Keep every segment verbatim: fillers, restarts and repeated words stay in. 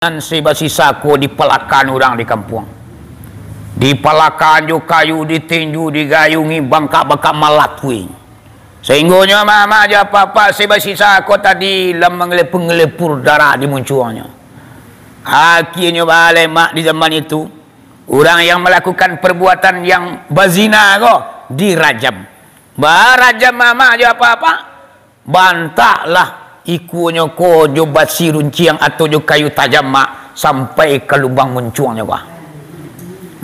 Nan se basisa ko dipalakan urang di kampuang. Dipalakan jo kayu, ditinju, digayungi, bangkak-bangkak malatuih. Sahinggonyo amak-amak jo apak-apak se basisa ko tadi lah mangalepur-ngalepur darah di muncuangnyo. Akhianyo baa lai mak di zaman itu, urang yang malakukan parbuatan yang bazina ko dirajam. Barajam amak jo apak-apak, bantaklah ikuanyo ko jo basi runciang atau jo kayu tajam mak, sampai ka lubang muncuangnyo ko.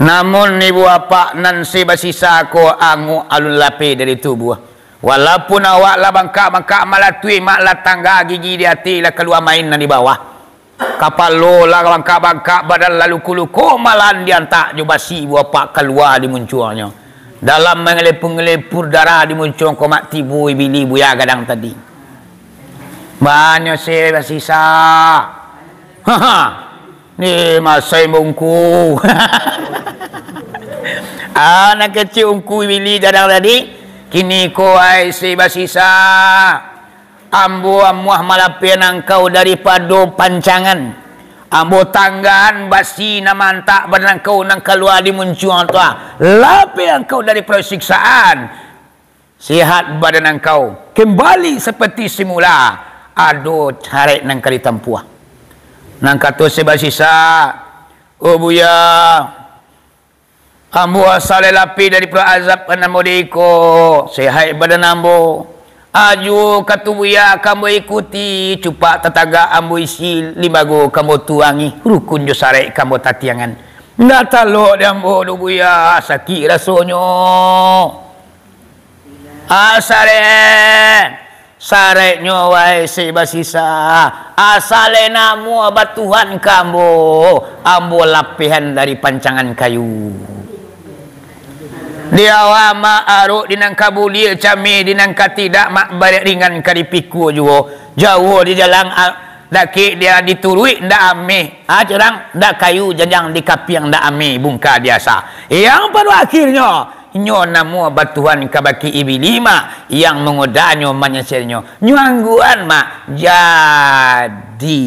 Namun ibu apak nan se basisa ko angok alun lapeh dari tubuah. Walaupun awak lah bangkak-bangkak malatuih mak, lah tangga gigi di ateh, lah kalua main nan di bawah. Kapalo lah bangkak-bangkak, badan lah luko-luko, malahan diantak jo basi ibu apak kalua di muncuangnyo. Dalam mangalepur-ngalepur darah di muncuang ko mak, tibo Ibili buya gadang tadi. Banyak se basisa. Haha. Ni masai ungku. Anak kecil ungku Ibili gadang tadi. Kini ko ai se basisa. Ambo amuah malapehan angkau daripado pancangan. Ambo tanggahan basi nan maantak badan angkau nan kalua di muncuang tu, ah. Lapeh angkau daripado siksaan. Sehat badan angkau, kembali seperti semula. Ado carek nan ka ditampuah. Nan kato se basisa, "Oh Buya, ambo asa lai lapeh daripado azab nan ambo di iko, sehat badan ambo. Ajo ka tu Buya ka ambo ikuti, cupak tatagak ambo isi, limbago ka ambo tuangi, rukun jo sarek ka ambo tatiangan. Indak talok di ambo doh Buya, sakik rasonyo." Asa lai, sareknyo wai se basisa. Asa lai namuah batuhan ka ambo, ambo lapehan dari pancangan kayu. Di awak mak arok, di nan ka buliah cameh, di nan ka tidak mak barek ringan ka dipikua juo. Jauah di jalan, a-, dakek dia dituruik ndak ameh. Ah, curang, ndak kayu janjang di kapiang ndak ameh bungka diasa. Yang pado akhirnyo, nyo namuah batuhan ka bakeh Ibili mak, yang mangodanyo manyasenyo. Nyo angguan mak, jadi.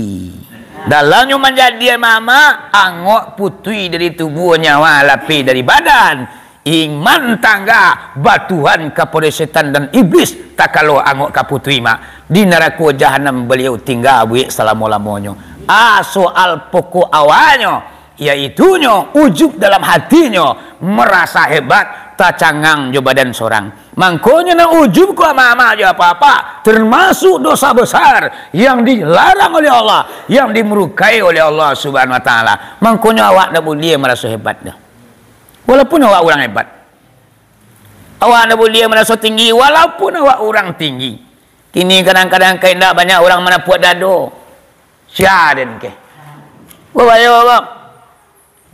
Dalamnyo manjadi mama, angok putuih dari tubuah, nyawa lapeh dari badan. Iman tangga batuhan kapado setan dan iblis, takalo angok ka putuih mak. Di narako jahanam baliau tingga buek salamo-lamonyo. Ah, soal pokok awalnyo, yaitunyo ujub dalam hatinyo, marasa hebat, tacangang jo badan sorang. Mangkonyo nan ujub ko amak-amak jo apak-apak, termasuk dosa besar yang dilarang oleh Allah, yang dimurkai oleh Allah Subhanahu Wa Taala. Mangkonyo awak ndak buliah maraso hebat doh. Walaupun awak urang hebat. Awak ndak buliah maraso tinggi, walaupun awak urang tinggi. Kini kadang-kadang ka indak banyak urang manapuak dado. Sia den keh. Babayo, bang.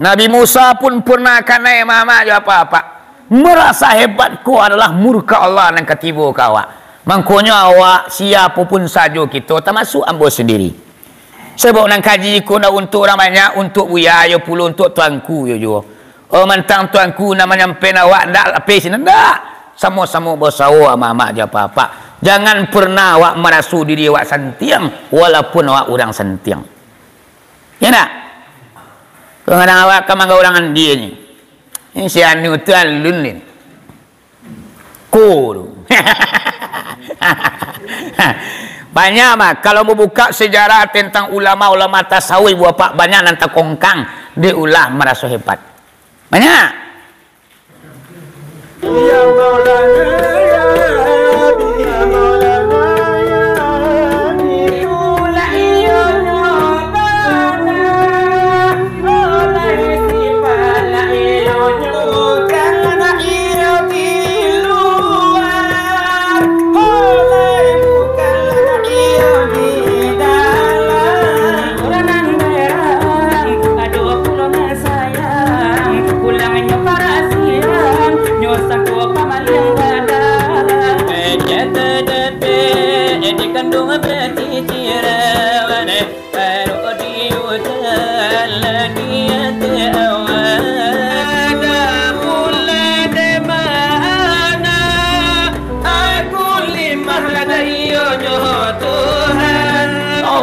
Nabi Musa pun pernah kanai mama jo apa-apa. Merasa hebat ko adalah murka Allah nan ka tibo ka awak. Mangkonyo awak, siapo pun sajo kito, tamasuk ambo sendiri. Sabab nan kaji ko ndak untuak urang banyak, untuak buya yo pulo, untuak tuanku yo juo. Oh, mantang tuanku nan manyampaian awak ndak lapeh sinan, ndak. Samo-samo basawo amak-amak jo apak-apak. Jangan pernah awak maraso diri awak santiang, walaupun awak urang santiang. Ya ndak? Kadang-kadang awak ka manggau urang andie ni. Ni si anu tu alun ni. Ko tu. Banyak mah, kalau babuka sejarah tentang ulama-ulama tasawuf, bapak banyak nan takongkang, dek ulah maraso hebat. Banyak.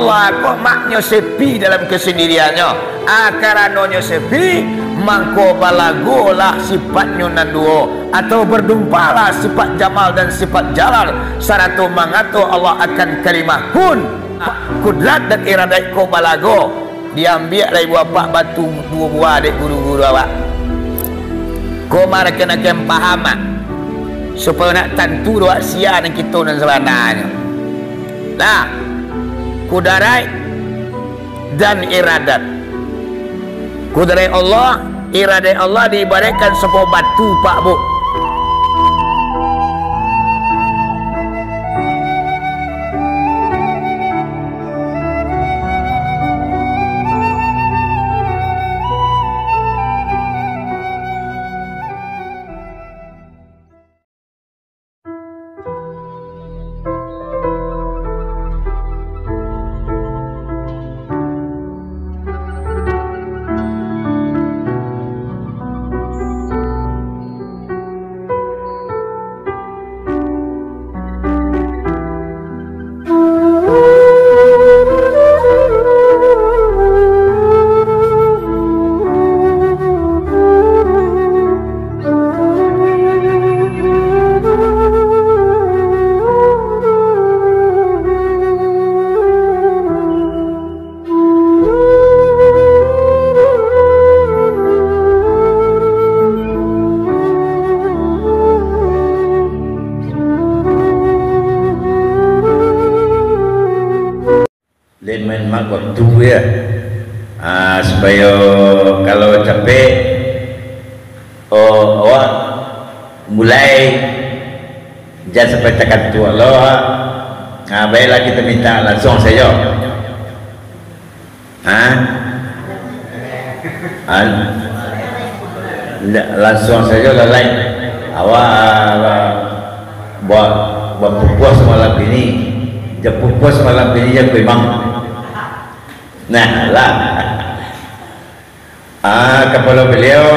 Mako maknyo sepi dalam kesendiriannyo. Ah, karanonyo sepi, mangko balagolah sifatnyo nan duo, atau berdumpalah sifat jamal dan sifat jalal, sarato mangato Allah akan kalimah kun. Kudrat dan iradat ko balago. Diambiak lai buah apak batu duo buah dek guru-guru awak. Ko marakan-akan paham, ah, supayo nak tantu doa sia nan kito nan sabananyo. Nah, kudaraik dan iradat. Kudaraik Allah, iradat Allah diibaraikkan sabuah batu, Pak, Bu. Lemen mah waktu, ya. Ah, supayo kalau capek, oh, awak mulai, jan sampai takantuak lo. Ah, baiklah, kita minta langsung saja. Ha? An-, ndak, langsung saja lah, lai. Awak, ah, buat, buat pupuas malam ini. Jan pupuas malam ini, jan Tuanku Imam. Nah, lah. Ah, kapalo baliau,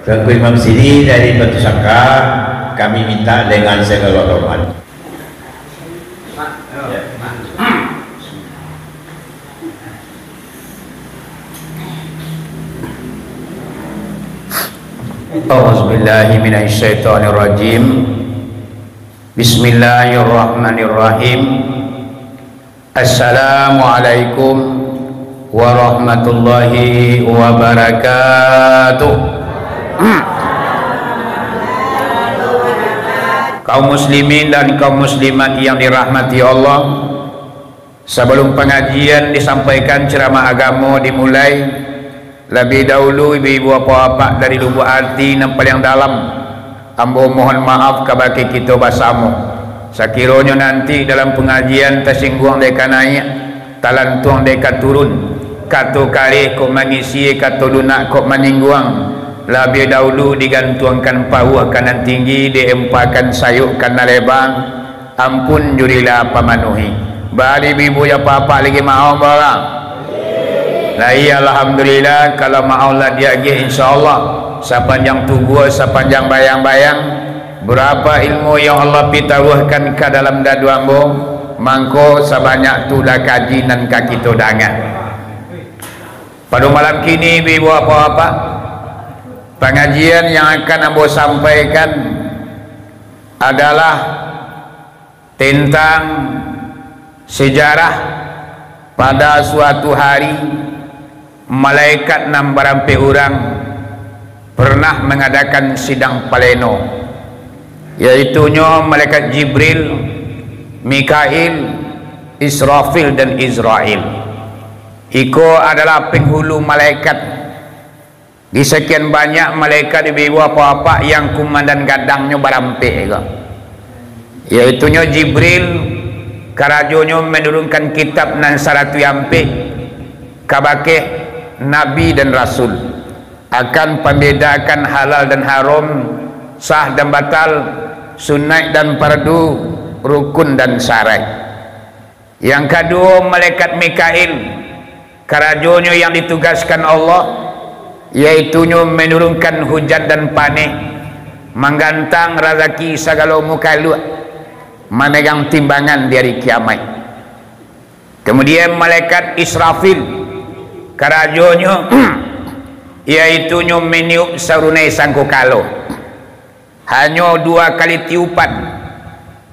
Tuanku Imam sini dari Batu Sangka, kami minta dengan segala hormat. أعوذ بالله من الشيطان الرجيم. بسم الله الرحمن الرحيم. Assalamualaikum warahmatullahi wabarakatuh. Kaum muslimin dan kaum muslimat yang dirahmati Allah, sabalum pangajian disampaikan, ceramah agamo dimulai, labiah dahulu, ibu-ibu, bapak-bapak, dari lubuk ati nan paliang dalam, ambo mohon maaf kabake kito basamo. Sakironyo nanti dalam pangajian tasingguang dek ka naiak, talantuang dek ka turun, kato kareh kok mangisi, kato lunak kok manyingguang, labiah dahulu digantuangkan pauah ka nan tinggi, diempakan sayok ka nan leba, ampun jurilah pamanuhi. Bali bibu ya papa lagi maaf bara. Lai, alhamdulillah, kalau maaf lah diagih, insyaallah, sapanjang tubuah, sapanjang bayang-bayang, berapa ilmu yang Allah pitaruhkan ka dalam dadu ambo, mangko sabanyak tu lah kaji nan ka kito danga. Pado malam kini, bibu bapak-bapak, pangajian yang akan ambo sampaikan adalah tentang sejarah pada suatu hari, malaikat nan barampek urang pernah mangadakan sidang paleno, yaitunyo malaikat Jibril, Mikail, Israfil, dan Izrail. Iko adalah penghulu malaikat. Di sakian banyak malaikat, ibu-ibu, bapak-bapak, yang kumandan gadangnyo barampek ko, yaitunyo Jibril, karajonyo manurunkan kitab nan saratuih ampek kabake nabi dan rasul, akan pambedakan halal dan haram, sah dan batal, sunaik dan fardu, rukun dan syarat. Yang kaduo, malaikat Mikail, karajonyo yang ditugaskan Allah, yaitunyo manurunkan hujan dan paneh, manggantang razaki sagalo mukhaluak, mamegang timbangan di ari kiamaik. Kemudian malaikat Israfil, karajonyo, yaitunyo meniup sarunai sangkakala. Hanyo dua kali tiupan.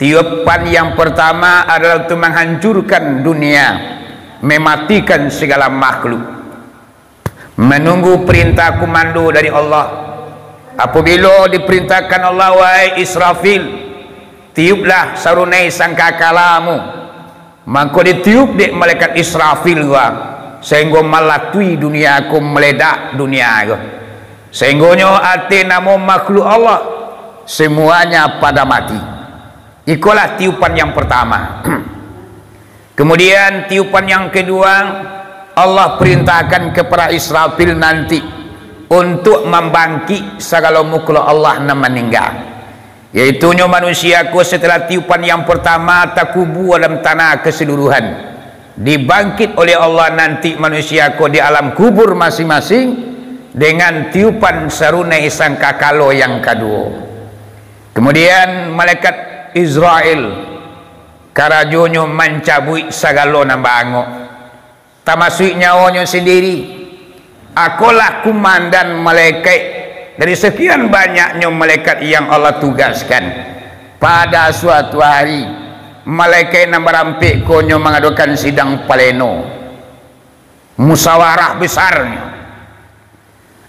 Tiupan yang pertama adalah untuk menghancurkan dunia, mematikan segala makhluk. Menunggu perintah komando dari Allah. Apabila diperintahkan Allah, "Wahai Israfil, tiuplah sarunai sangkakalamu," mangko ditiup dek malaikat Israfil ko, sahinggo malatui dunia ko, maledak dunia ko. Sahinggonyo ateh namo makhluk Allah, semuanya pada mati. Ikolah tiupan yang pertama. Kemudian tiupan yang kedua, Allah perintahkan kepada Israfil nanti untuk mambangkik sagalo makhluk Allah nan maningga. Yaitunyo manusia ko setelah tiupan yang pertama takubua dalam tanah keseluruhan. Dibangkit oleh Allah nanti manusia ko di alam kubur masing-masing dengan tiupan sarunai sangkakala yang kaduo. Kemudian malaikat Izrail, karajonyo mancabuik sagalo nan baangok, tamasuik nyawonyo sandiri. Akolah kumandan malaikat dari sekian banyaknyo malaikat yang Allah tugaskan. Pada suatu hari, malaikat nan barampek ko nyo mangadokan sidang paleno, musawarah besarnyo.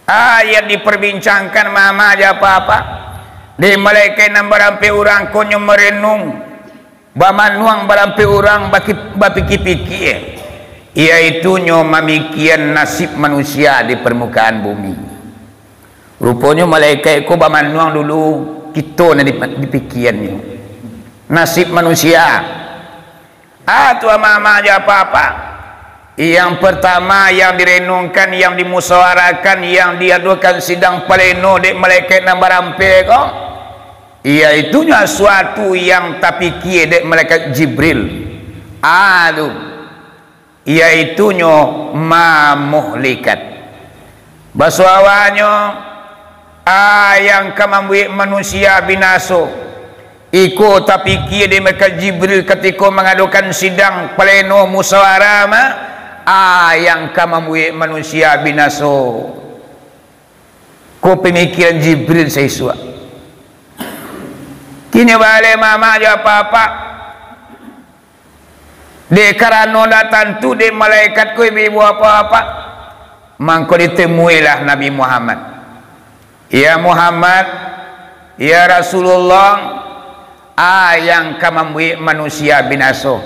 Ayat diperbincangkan mama jo papa. Di malaikat nan barampek urang ko nyo marenung, bamanuang barampek urang baki-, bapikia-pikia, yaitunyo mamikian nasib manusia di permukaan bumi. Ruponyo malaikat ko bamanuang dulu, kito nan dip-, dipikiannyo. Nasib manusia. Ah, tu mama jo papa. Yang pertama, yang direnungkan, yang dimusawarakan, yang diadokan sidang paleno dek malaikat nan barampek ko, yaitunyo suatu yang tapikia dek malaikat Jibril. Ah, tu. Yaitunyo mamuhlikat. Baso awanyo, a yang ka mambuek manusia binaso. Iko tapikia dek malaikat Jibril katiko mangadokan sidang paleno musawara ma, a yang ka mambuek manusia binaso. Ko pamikiran Jibril saisuak. Kini baleh mama jo papa. Dek karano ndak tantu dek malaikat ko ibu-ibu apak-apak, mangko ditemuilah Nabi Muhammad. "Ya Muhammad, ya Rasulullah, a yang ka mambuek manusia binaso?"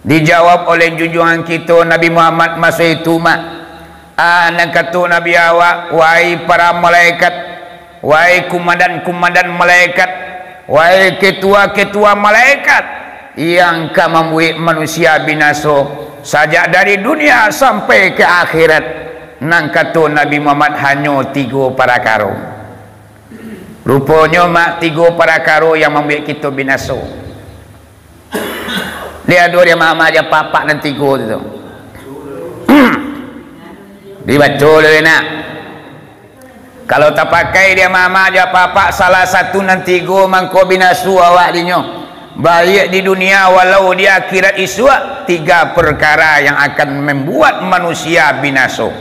Dijawab oleh junjuangan kito Nabi Muhammad maso itu, mak, a nan kato Nabi awak, wahai para malaikat, wahai kumandan-kumandan malaikat, wahai ketua-ketua malaikat, yang ka mambuek manusia binaso sajak dari dunia sampai ka akhirat, nan kato Nabi Muhammad, hanyo tigo parakaro. Ruponyo, mak, tigo parakaro yang mambuek kito binaso. Dia ado dia mama aja papak nan tigo tu. Dibaco dulu, nak. Kalau tapakai dia mama aja papak salah satu nan tigo, mangko binaso awak dinyo. Baik di dunia walau di akhirat isuak, tiga perkara yang akan membuat manusia binaso.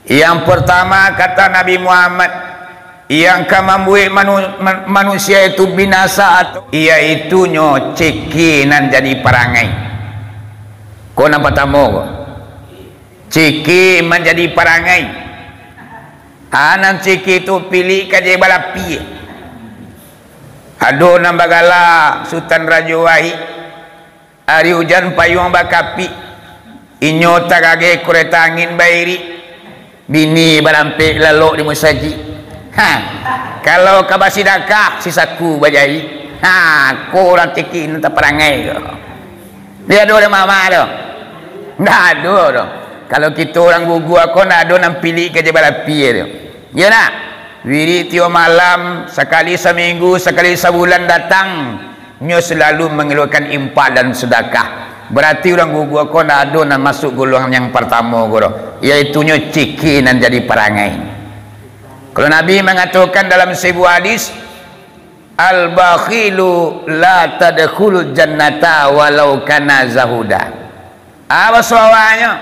Yang pertama, kata Nabi Muhammad, yang ka mambuek manu-, man-, manusia itu binasa atau, yaitunyo ceke nan jadi parangai. Ko nan patamo ko. Ceke manjadi parangai. A nan ceke tu pilik ka jadi balapie. Ado nan bagala Sutan Rajo Wahid. Ari ujan payuang bakapik, inyo tarageh kureta angin bairik, bini barampek lalok di musajik. Ha, kalau ka basidakah, sisaku bajari. Ha, ko urang ceke nan taparangai ko. Dia ado dek mama tu. Ndak ado tu. Kalau kito urang gugua ko, ndak ado nan pilik ka jadi balapie tu. Iyo ndak? Wirik tiok malam, sakali saminggu, sakali sabulan datang, nyo salalu mangaluakan infak dan sadakah. Barati urang gugua ko ndak ado nan masuk golongan yang partamo ko doh, yaitunyo ceke nan jadi parangai. Kalau Nabi mangatokan dalam sabuah hadis, "Al-bakhilu la tadkhulul jannata walau kana zahuda." Ah, baso awanyo,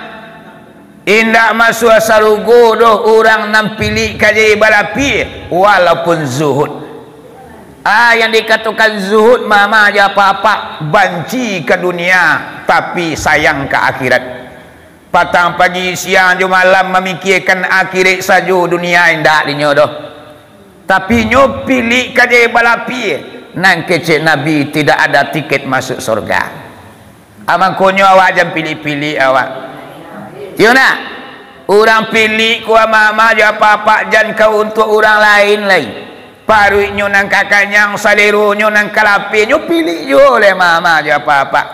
indak masuak sarugo doh urang nan pilik ka jadi balapie, walaupun zuhud. Ah, yang dikatokan zuhud, mama jo apak-apak, banci ka dunia, tapi sayang ka akhirat. Patang, pagi, siang jo malam mamikiekan akhirat sajo, dunia indak dinyo doh. Tapi nyo pilik ka jadi balapie, nan kecek Nabi tidak ada tiket masuk surga. Ah, mangkonyo awak jan pilik-pilik awak. Iyo nak? Urang pilik ko mama jo apak-apak jan ka untuak urang lain lai. Paruiknyo nan ka kanyang, saleronyo nan ka lapeh, nyo pilik juo oleh mama jo apak-apak.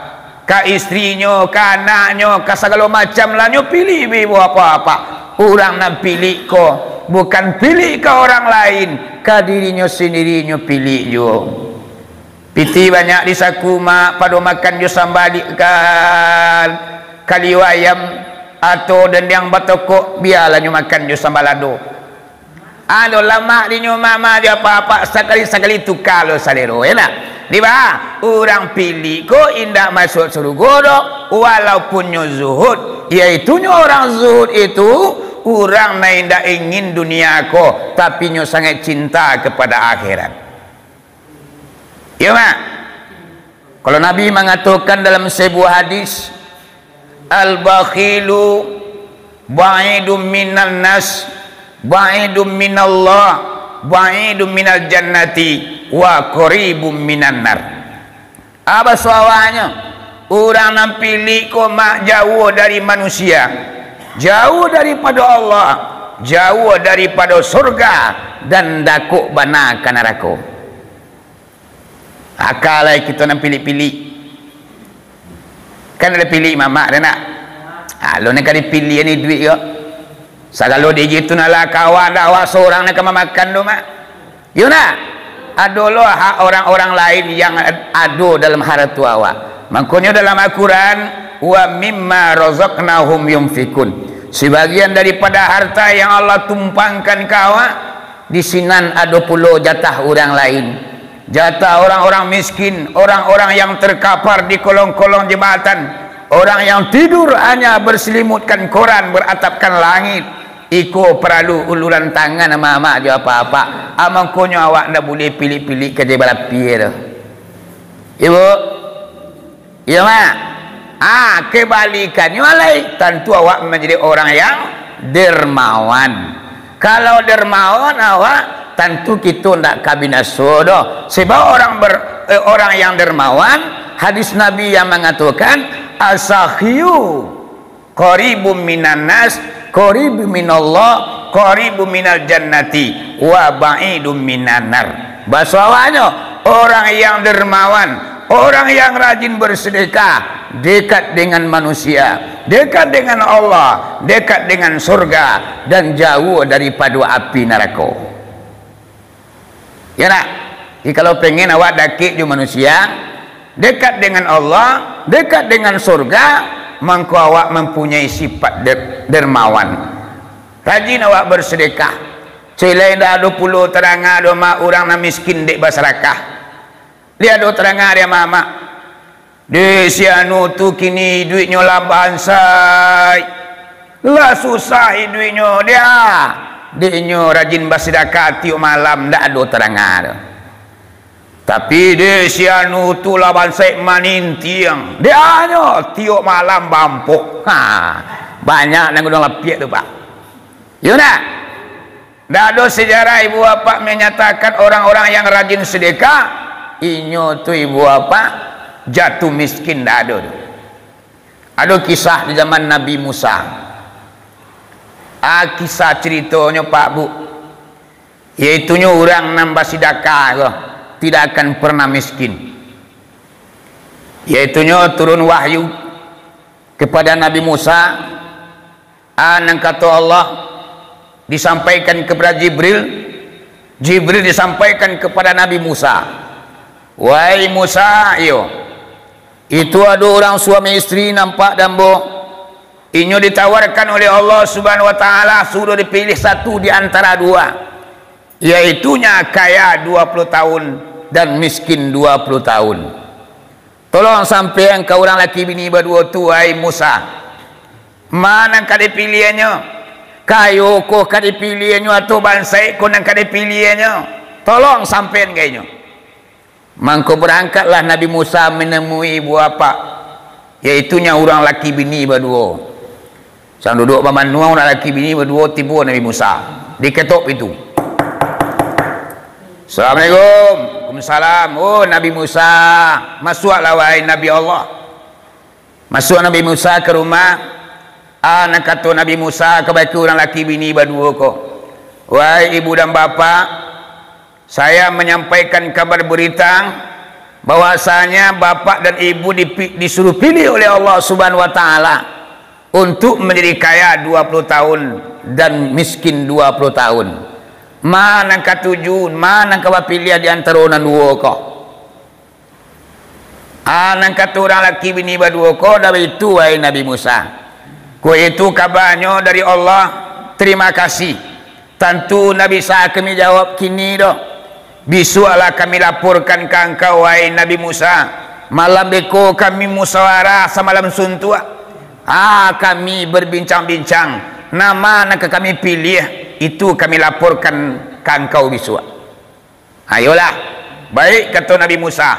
Ka istrinyo, ka anaknyo, ka sagalo macam lah nyo pilik bi ibu apak-apak. Urang nan pilik ko, bukan pilik ka urang lain, ka dirinyo sandiri nyo pilik juo. Pitih banyak di saku mak, pado makan jo sambal di ka-, kalio ayam, atau dandiang batokok, bialah nyo makan jo sambal lado. Ado lamak dinyo mama jo apak-apak, sakali-sakali tuka lo salero, yo nak? Di baa? Urang pilik ko indak masuak surugo doh, walaupun nyo zuhud. Yaitunyo urang zuhud itu, urang nan indak ingin dunia ko, tapi nyo sangaik cinta kepada akhirat. Iyo mak? Kalau Nabi mangatokan dalam sabuah hadis, "Al-bakhilu ba'idun minan nas, ba'idun minallah, ba'idun minal jannati, wa qaribun minan nar." Apa sawahnyo? Urang nan pilik ko mak jauah dari manusia, jauah daripado Allah, jauah daripado surga, dan dakok bana ka narako. Aka lai kito nan pilik-pilik. Kan ado pilik mamak, ado nak? Alun nan ka dipiliah ni duit ko. Sagalo di itu nan lah kawan, dak awak sorang nan ka mamakan tu, mak. Yo nak? Ado lo hak orang-orang lain yang ad-, ado dalam harta awak. Mangkonyo dalam Al-Quran, "Wa mimma razaqnahum yunfikun." Sebagian daripada harta yang Allah tumpangkan ka awak, di sinan ado pulo jatah urang lain. Jatah orang-orang miskin, orang-orang yang terkapar di kolong-kolong jembatan, orang yang tidur hanya berselimutkan koran, beratapkan langit. Iko paralu uluran tangan mamak jo apak-apak. Amangkonyo awak ndak buliah pilik-pilik ka jadi balapie tu. Ibu? Iyo mak? Ah, kebalikannyo alai, tantu awak manjadi orang yang dermawan. Kalau dermawan awak, tantu kito ndak ka binaso doh. Sebab orang ber-, eh, orang yang dermawan, hadis Nabi yang mangatokan, "As-sakhiyu qaribun minan nas, qaribun minallah, qaribun minal jannati, wa ba'idun minan nar." Baso awahnyo, orang yang dermawan, orang yang rajin bersedekah, dekat dengan manusia, dekat dengan Allah, dekat dengan surga, dan jauh daripado api narako. Ya nak? Jadi, kalau pengen awak dakek jo manusia, dekat dengan Allah, dekat dengan surga, mangko awak mampunyai sifat der-, dermawan. Rajin awak bersedekah. Cilai ndak ado pulo tadanga doh mak urang nan miskin dek basadakah. Dek ado tadanga dek mamak. Dek si anu tu kini iduiknyo lah bansaik, lah susah iduiknyo, dia. Dek inyo rajin basidakah tiok malam, ndak ado tadanga doh. Tapi dek si anu tu lah bansaik manintiang, dia nyo tiok malam bampok. Ha, banyak nan gunuang lapiak tu, Pak. Yo nak? Ndak ado sejarah ibu bapak menyatakan orang-orang yang rajin sedekah, inyo tu ibu bapak jatuh miskin, ndak ado tu. Ado kisah di zaman Nabi Musa. Ah, kisah ceritonyo, Pak Bu, yaitunyo urang nan basidakah ko tidak akan pernah miskin. Yaitunyo turun wahyu kepada Nabi Musa, Ah, nan kato Allah disampaikan kepada Jibril, Jibril disampaikan kepada Nabi Musa. "Wahai Musa, iyo, itu ado urang suami istri nampak dambo. Inyo ditawarkan oleh Allah Subhanahu wa Taala, suruh dipilih satu di antara dua, yaitunya kaya dua puluh tahun dan miskin dua puluh tahun." Tolong sampaian ka urang laki bini baduo tu, wahai Musa. Ma nan ka dipiliahnyo? Kayo ko ka dipiliahnyo, atau bansaik ko nan ka dipiliahnyo? Tolong sampaian ka inyo. Mangko barangkatlah Nabi Musa manemui ibu apak, yaitunyo urang laki bini baduo. Sadang duduak bamanuang, urang laki bini baduo, tibo Nabi Musa. Diketok pintu. "Assalamualaikum." "Waalaikumsalam." "Oh, Nabi Musa, masuaklah, wahai Nabi Allah." Masuak Nabi Musa ka rumah. A nan kato Nabi Musa kabake urang laki bini baduo ko, "Wahai ibu dan bapak, saya manyampaikan kabar barita bahwasanya bapak dan ibu dipi-, disuruah pilih oleh Allah Subhanahu wa Ta'ala untuk manjadi kaya dua puluh tahun dan miskin dua puluh tahun. Ma nan katuju, ma nan ka bapiliah di antaro nan duo ko?" A nan kato urang laki bini baduo ko, "Ndak baitu, wahai Nabi Musa. Kok itu kabanyo dari Allah, tarimo kasih. Tantu ndak bisa kami jawab kini doh. Bisuaklah kami laporkan ka angkau, wahai Nabi Musa. Malam beko kami musawarah samalam suntuak. A, kami barbincang-bincang, nan ma nan ka kami piliah, itu kami laporkan ka angkau bisuak." "Ayolah, baik," kato Nabi Musa.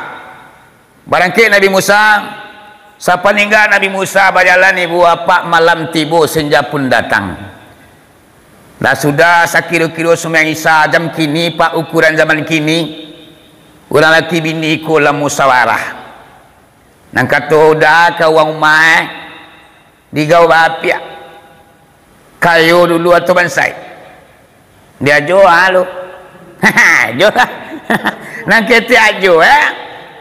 Barangkek Nabi Musa, sapaningga Nabi Musa bajalan, ibu apak malam tibo, senja pun datang. Lah sudah sakiro-kiro sumbayang Isya jam kini, pak, ukuran zaman kini, urang laki bini ko lah musawarah. Nan kato uda ka urang umah, eh, digau baapiak. Kayo dulu atau bansaik? Diajo, ah, lo. Ajo lah. Nan ketek ajo, eh?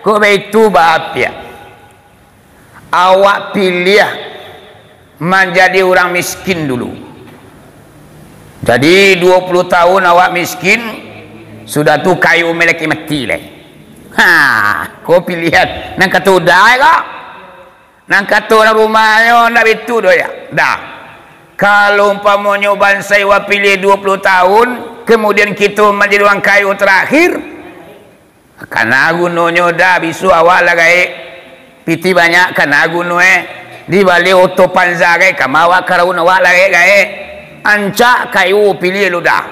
Kok baitu baapiak? Awak piliah manjadi urang miskin dulu. Jadi, duo puluh tahun awak miskin, sudah tu kayo malakek mati lai. Ha, ko pilihan. Nan kato uda ko? Nan kato urang rumahnyo, ndak baitu doh, ya? Dah. Kalau umpamonyo bansaik wak piliah duo puluh tahun, kemudian kito manjadi urang kayo tarakhir, kana gunonyo dah, bisuak awak lah gaek. Pitih banyak, kana guno, eh. Dibali oto panza gaek, kama awak karaun awak lah gaek-gaek. Rancak kayo piliah lo dah.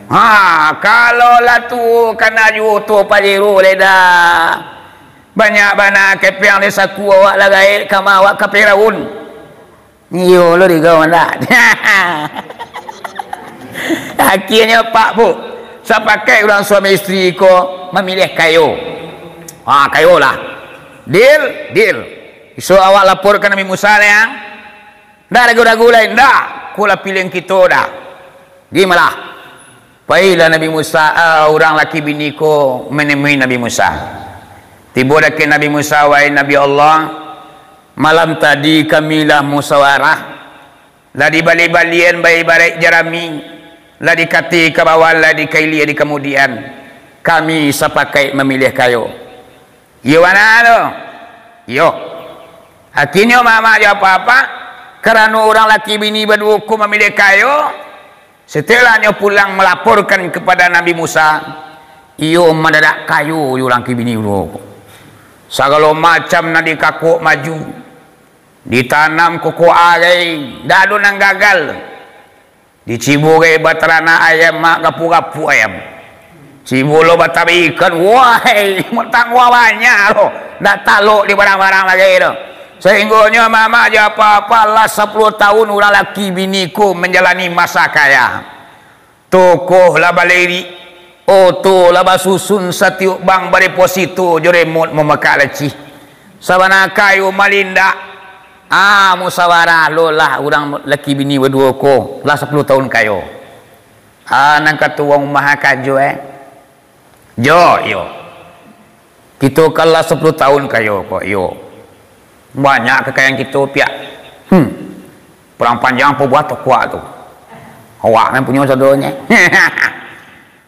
Ha, kalau lah tuo, kana juo oto Pajero lai dah. Banyak bana kepeang di saku awak lah gaek, kama awak ka Firaun. Iyo lo digau ndak? Akhianyo, pak, bu, sapakaik urang suami isteri ko mamiliah kayo. Ha, kayo lah. Deal, deal. Isuak awak laporkan Nabi Musa lai, ang. Ndak ragu-ragu lai, ndak. Ko lah pilihan kito dah. Gi malah. Pailah Nabi Musa, ah, urang laki bini ko manemui Nabi Musa. Tibo dakek Nabi Musa, "Wahai Nabi Allah, malam tadi kami lah musawarah, lah dibali-balian baibaraik jarami, lah dikati ka bawah, lah dikailia di kamudian. Kami sapakaik mamiliah kayo." "Iyo bana tu?" "Iyo." Akhianyo mamak jo apak-apak, karano urang laki bini baduo ko mamiliah kayo, satelahnyo pulang malaporkan kapado Nabi Musa, iyo madadak kayo jo urang laki bini baduo ko. Sagalo macam nan dikakok maju, ditanam kokok agai, ndak ado nan gagal. Dicibo gai bataranak ayam, mak gapu-gapu ayam. Cibo lo batabi ikan, wahai, matangua banyak lo. Ndak talok di barang-barang lai tu. Sahinggonyo mamak jo apak-apak lah sapuluah tahun urang laki bini ko manjalani masa kaya. Toko lah balirik, oto lah basusun, satiok bank badeposito jo remot mamakak lacih. Sabana kayo malindak. Ah, musawarah lo lah urang laki bini baduo ko, lah sapuluah tahun kayo. Ah, nan kato urang umah kajo, eh. Jo, iyo. Kito kan lah sapuluah tahun kayo ko, iyo. Banyak kakayaan kito, piak. Hmm. Parang panjang pabuah tokuak tu. Awak nan punyo sadonyo.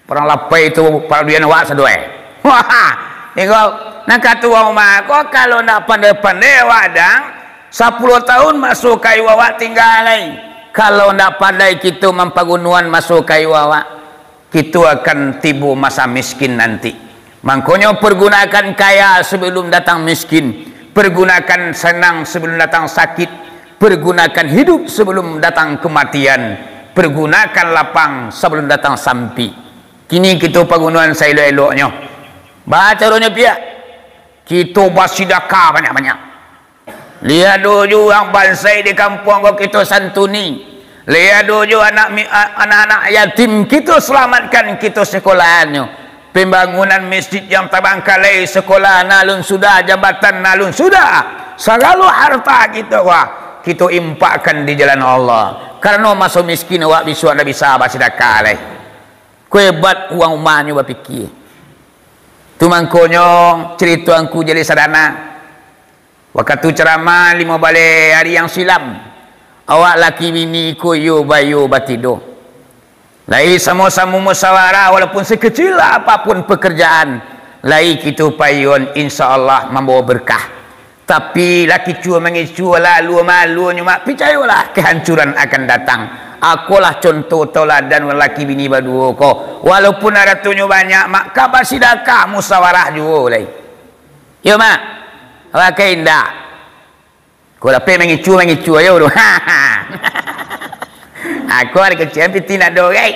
Parang lapai tu paraduian awak sadonyo. Wah, tinggal nan kato urang umah ko, kalau ndak pandai-pandai awak dang, sapuluah tahun maso kayo awak tingga lai. Kalau ndak pandai kito mampagunoan maso kayo awak, kito akan tibo masa miskin nanti. Mangkonyo, pergunakan kaya sebelum datang miskin, pergunakan senang sebelum datang sakit, pergunakan hidup sebelum datang kematian, pergunakan lapang sebelum datang sampik. Kini kito pagunoan saelok-eloknyo. Baa caronyo, Piak? Kito basidakah banyak-banyak. Lai ado juo urang bansaik di kampuang ko kito santuni. Lai ado juo anak mi-, a-, anak-anak yatim kito salamatkan, kito sekolahannyo. Pembangunan masjid yang tabangkalai, sekolah nan alun sudah, jambatan nan alun sudah. Sagalo harta kito, wah, kito impakkan di jalan Allah. Karano maso miskin awak bisuak ndak bisa basidakah lai. Ko hebat urang umahnyo bapikia. Tu mangkonyo carito Angku Jali Sadana. Wakatu caramah limo baleh ari yang silam, awak laki bini ko iyo baiyo batido. Lai samo-samo musawarah, walaupun sekecil apapun pekerjaan, lai kito paiyoan, insya Allah mambawa berkah. Tapi lah kicua mangicua, lah alua maaluanyo, mak, picayolah, kehancuran akan datang. Akolah contoh tauladan laki bini baduo ko. Walaupun aratonyo banyak, mak, ka basidakah musawarah juo lai. Iyo, mak. Awak ka indak. Ko dapek mangicua, mangicua ajo tu. Ako ari kecil pitih ndak ado, gai.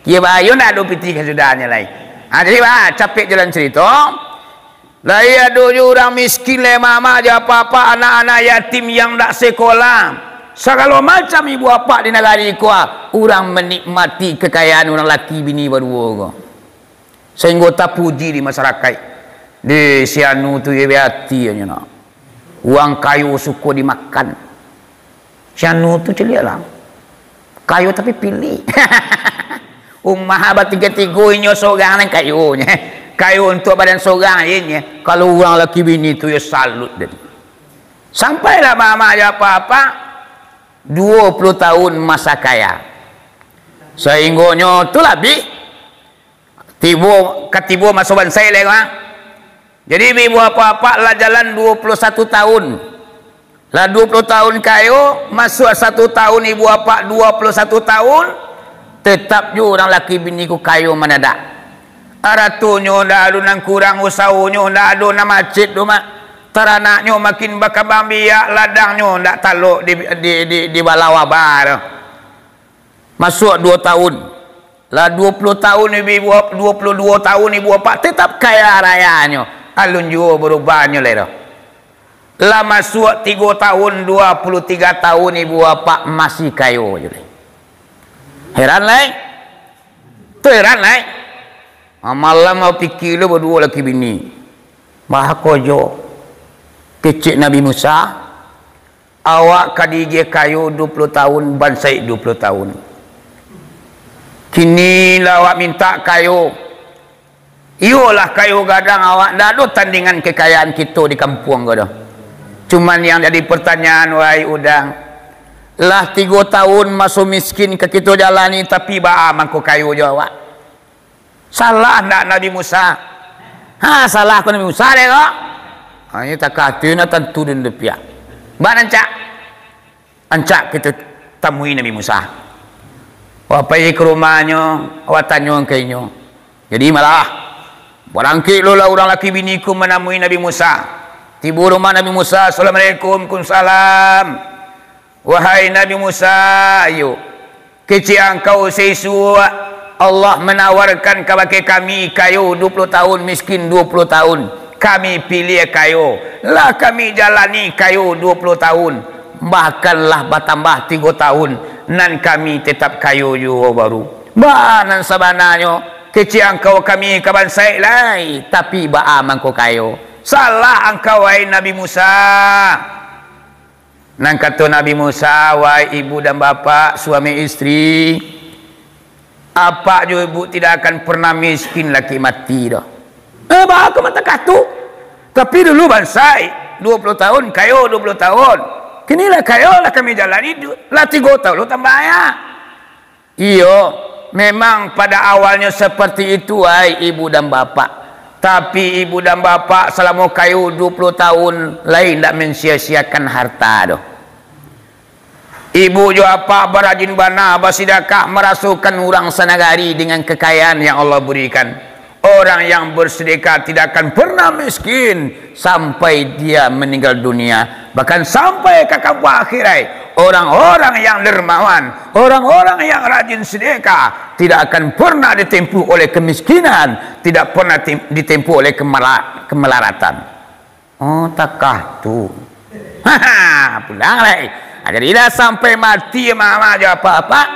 Kiro bahayo ndak ado pitih kasudahnyo lai. Ha, jadi, bah, capek jalan carito. Lai ado juo urang miskin, lai mamak jo apak-apak, anak-anak yatim yang ndak sekolah. Sagalo macam ibu apak di nagari ko, urang manikmati kakayaan urang laki bini baduo ko. Sahinggo tapuji di masarakaik. Di si anu tu iyo ati nyo nak. Urang kayo suko dimakan. Si anu tu caliaklah. Kayo tapi pilih. Umah batigo-tigo inyo sorang nan kayonyo. Kayo untuak badan sorang inyo. Kalau urang laki bini tu yo salut den. Sampailah mamak jo apak-apak duo puluah tahun masa kaya. Sahinggonyo tu labiah Tibo, ka tibo maso bansaik lai, ha. Jadi, ibu apak-apak lah jalan duo puluah satu tahun. Lah duo puluah tahun kayo, masuak satu tahun ibu apak duo puluah satu tahun, tetap juo urang laki bini ko kayo manadak. Aratonyo ndak ado nan kurang, usahonyo ndak ado nan macet doh, mak. Taranaknyo makin bakambang biak, ladangnyo ndak talok di, di, di, di balau abah doh. Masuak duo tahun. Lah duo puluah tahun ibu, duo puluah duo tahun ibu apak tetap kaya rayanyo. Alun juo barubahnyo lai doh. Lah masuak tigo tahun, duo puluah tigo tahun ibu apak masih kayo juo lai. Heran lai? Tu heran lai? Ha, malam bapikia lo baduo laki bini. Bah, ko jo kecek Nabi Musa, Awak ka diagiah kayo duo puluah tahun, bansaik duo puluah tahun. Kini lah awak mintak kayo. Iyolah kayo gadang awak, ndak ado tandingan kekayaan kito di kampuang ko doh. Cuman yang jadi pertanyaan, wahai udang, lah tigo tahun maso miskin ka kito jalani, tapi baa mangko kayo jo awak? Salah ndak Nabi Musa? Ha, salah ko Nabi Musa deh ko. Ha, ini takah tu nak tantu dun dupiak. Bak rancak. Rancak kito tamui Nabi Musa. Awak pai ka rumahnyo, awak tanyo ka inyo. Jadi malah, barangkek lo lah urang laki bini ko manamui Nabi Musa. Tibo rumah Nabi Musa, "Assalamualaikum." "Waalaikumsalam." "Wahai Nabi Musa, ayo, kecek angkau saisuak Allah manawarkan kabake kami kayo duo puluah tahun, miskin duo puluah tahun. Kami piliah kayo. Lah kami jalani kayo duo puluah tahun. Bahkan lah batambah tigo tahun, nan kami tetap kayo juo baru. Baa nan sabananyo, kecek angkau kami ka bansaik lai, tapi baa mangko kayo? Salah angkau, wahai Nabi Musa." Nan kato Nabi Musa, "Wahai ibu dan bapak, suami istri, apak jo ibu tidak akan pernah miskin laki mati doh." "Eh, baa kok mantang kato? Tapi dulu bansaik, duo puluah tahun, kayo duo puluah tahun. Kini lah kayo, lah kami jalani, du-, lah tigo tahun lo tambah ayak." Iyo, memang pada awalnyo seperti itu, wahai ibu dan bapak. Tapi ibu dan bapak salamo kayo duo puluah tahun lai indak mensia-siakan harta doh. Ibu jo apak barajin bana basidakah, marasokan urang sanagari dengan kekayaan yang Allah berikan. Orang yang bersedekah tidak akan pernah miskin sampai dia meninggal dunia. Bahkan sampai ka kampung akhirat, orang-orang yang dermawan, orang-orang yang rajin sedekah, tidak akan pernah ditempuh oleh kemiskinan, tidak pernah tim-, ditempuh oleh kemela-, kemelaratan. Oh, takah tu. Haha, pulang lai. Nah, jadi lah sampai mati mama jo apak-apak,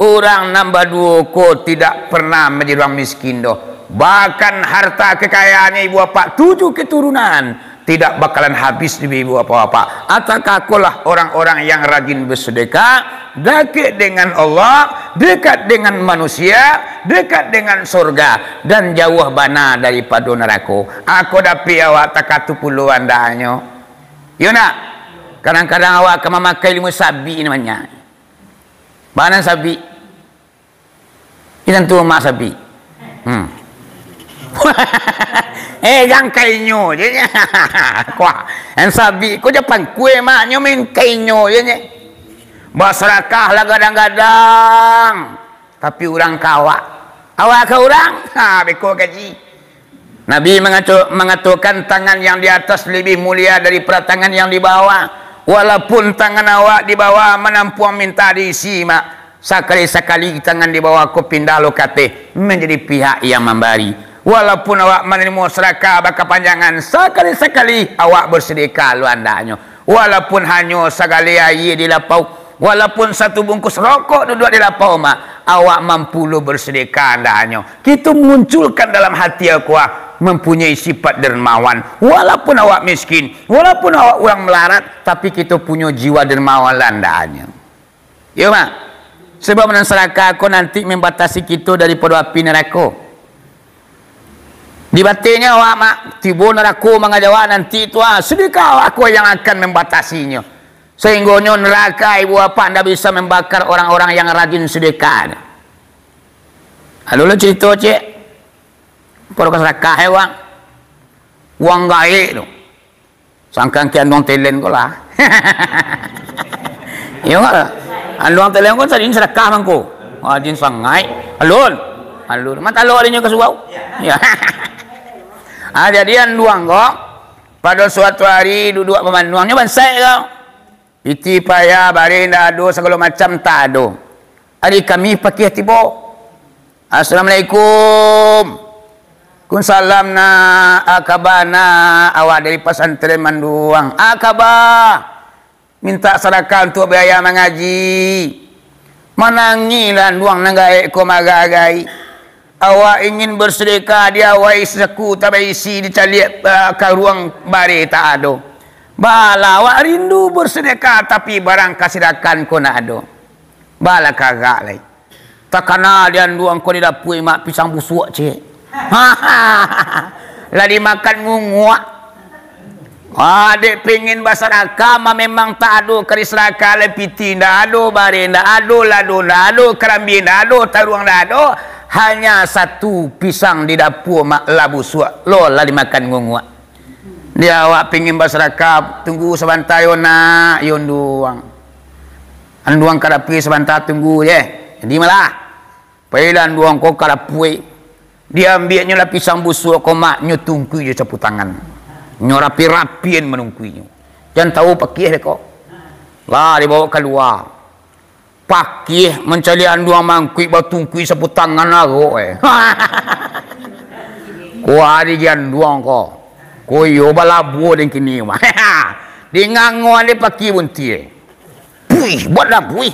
urang nan baduo ko tidak pernah manjadi urang miskin doh. Bahkan harta kekayaannyo ibu apak tujuh keturunan tidak bakalan habis di ibu apak-apak. Atakah kolah orang-orang yang rajin bersedekah, dekat dengan Allah, dekat dengan manusia, dekat dengan surga, dan jauah bana daripado narako. Ako dapik awak takatu pulo andahnyo. Iyo nak? Kadang-kadang awak ka mamakai ilmu sabik namonyo. Bana sabik? Iyo tantu mak sabik. Hmm. Eh, jangkainyo je nyo. Kuah. Yang sabik ko japan kue maknyo main kainyo je nyo. Basarakah lah gadang-gadang. Tapi urang ka awak. Awak ka urang. Ha, beko gaji. Nabi mangaco-, mangatokan tangan yang di atas lebih mulia daripada tangan yang di bawah. Walaupun tangan awak di bawah manampuang minta diisi, mak, sakali-sakali tangan di bawah ko pindah lo ka ateh, manjadi pihak yang mambari. Walaupun awak manarimo sadakah bakapanjangan, sakali-sakali awak basadakah lo andaknyo. Walaupun hanyo sagaleh aia di lapau, walaupun satu bungkus rokok duduak di lapau, mak, awak mampu lo basadakah andaknyo. Kito munculkan dalam hati awak, ah, mampunyai sifat dermawan. Walaupun awak miskin, walaupun awak urang malarat, tapi kito punyo jiwa dermawan lah andaknyo. Iyo, mak. Sabab nan sadakah ko nanti mambatasi kito daripado api narako. Di batennyo awak, mak, tibo narako mangaja awak nanti tu, ah, sadakah awak ko yang akan mambatasinyo. Sahinggonyo naraka ibu apak ndak bisa mambakar orang-orang yang rajin sadakah. Ado lo carito, cek. Pado ka sadakah, eh, wang. Wang gaek tu. Sangkan ki anduang telen ko lah. Iyo ndak? Anduang telen ko tadi sadakah mangko. Rajin sangaik. Alun. Alun. Matalo adinyo ka surau. Ya. Ah, jadi anduang ko, pado suatu ari duduak bamanuang, nyo bansaik ko. Pitih payah, bareh indak ado, sagalo macam tak ado. Ari Kamih pakiah tibo. "Assalamualaikum." "Waalaikumsalam, nak. A kaba, nak? Awak dari pasantren manduang." "A kaba? Mintak sadakah untuak biaya mangaji." Manangihlah anduang nan gaek ko maragai. Awak ingin basadakah, diawai saku tak baisi, dicaliak, ah, karuang bareh tak ado. Bala awak rindu basadakah, tapi barang kasadakahan ko ndak ado. Bala karak lai. Takana di anduang ko di dapua, mak, pisang busuak, cek. Lah dimakan ngunguak. Ah, dek pingin basadakah, mah memang tak ado kari sadakah lai, pitih ndak ado, bareh ndak ado, lado ndak ado, karambia ndak ado, taruang ndak ado, hanya satu pisang di dapua, mak, lah busuak, lo lah dimakan ngunguak. Di awak pingin basadakah, tunggu sabanta yo, nak, yo anduang. Anduang ka dapua sabanta tunggu je. Jadi malah. Pailah anduang ko ka dapua. Diambiaknyo lah pisang busuak ko, mak, nyo tungkui jo sapu tangan. Nyo rapi-rapian manungkuinyo. Jan tahu pakiah dek ko. Lah dibawa kalua. Pakiah mancaliak anduang mangkuik batungkui sapu tangan arok, eh. Kuari di anduang ko. Ko iyo balabua den kini, mak. Di ngango ade pakiah buntiah. Puih, buat dah puih.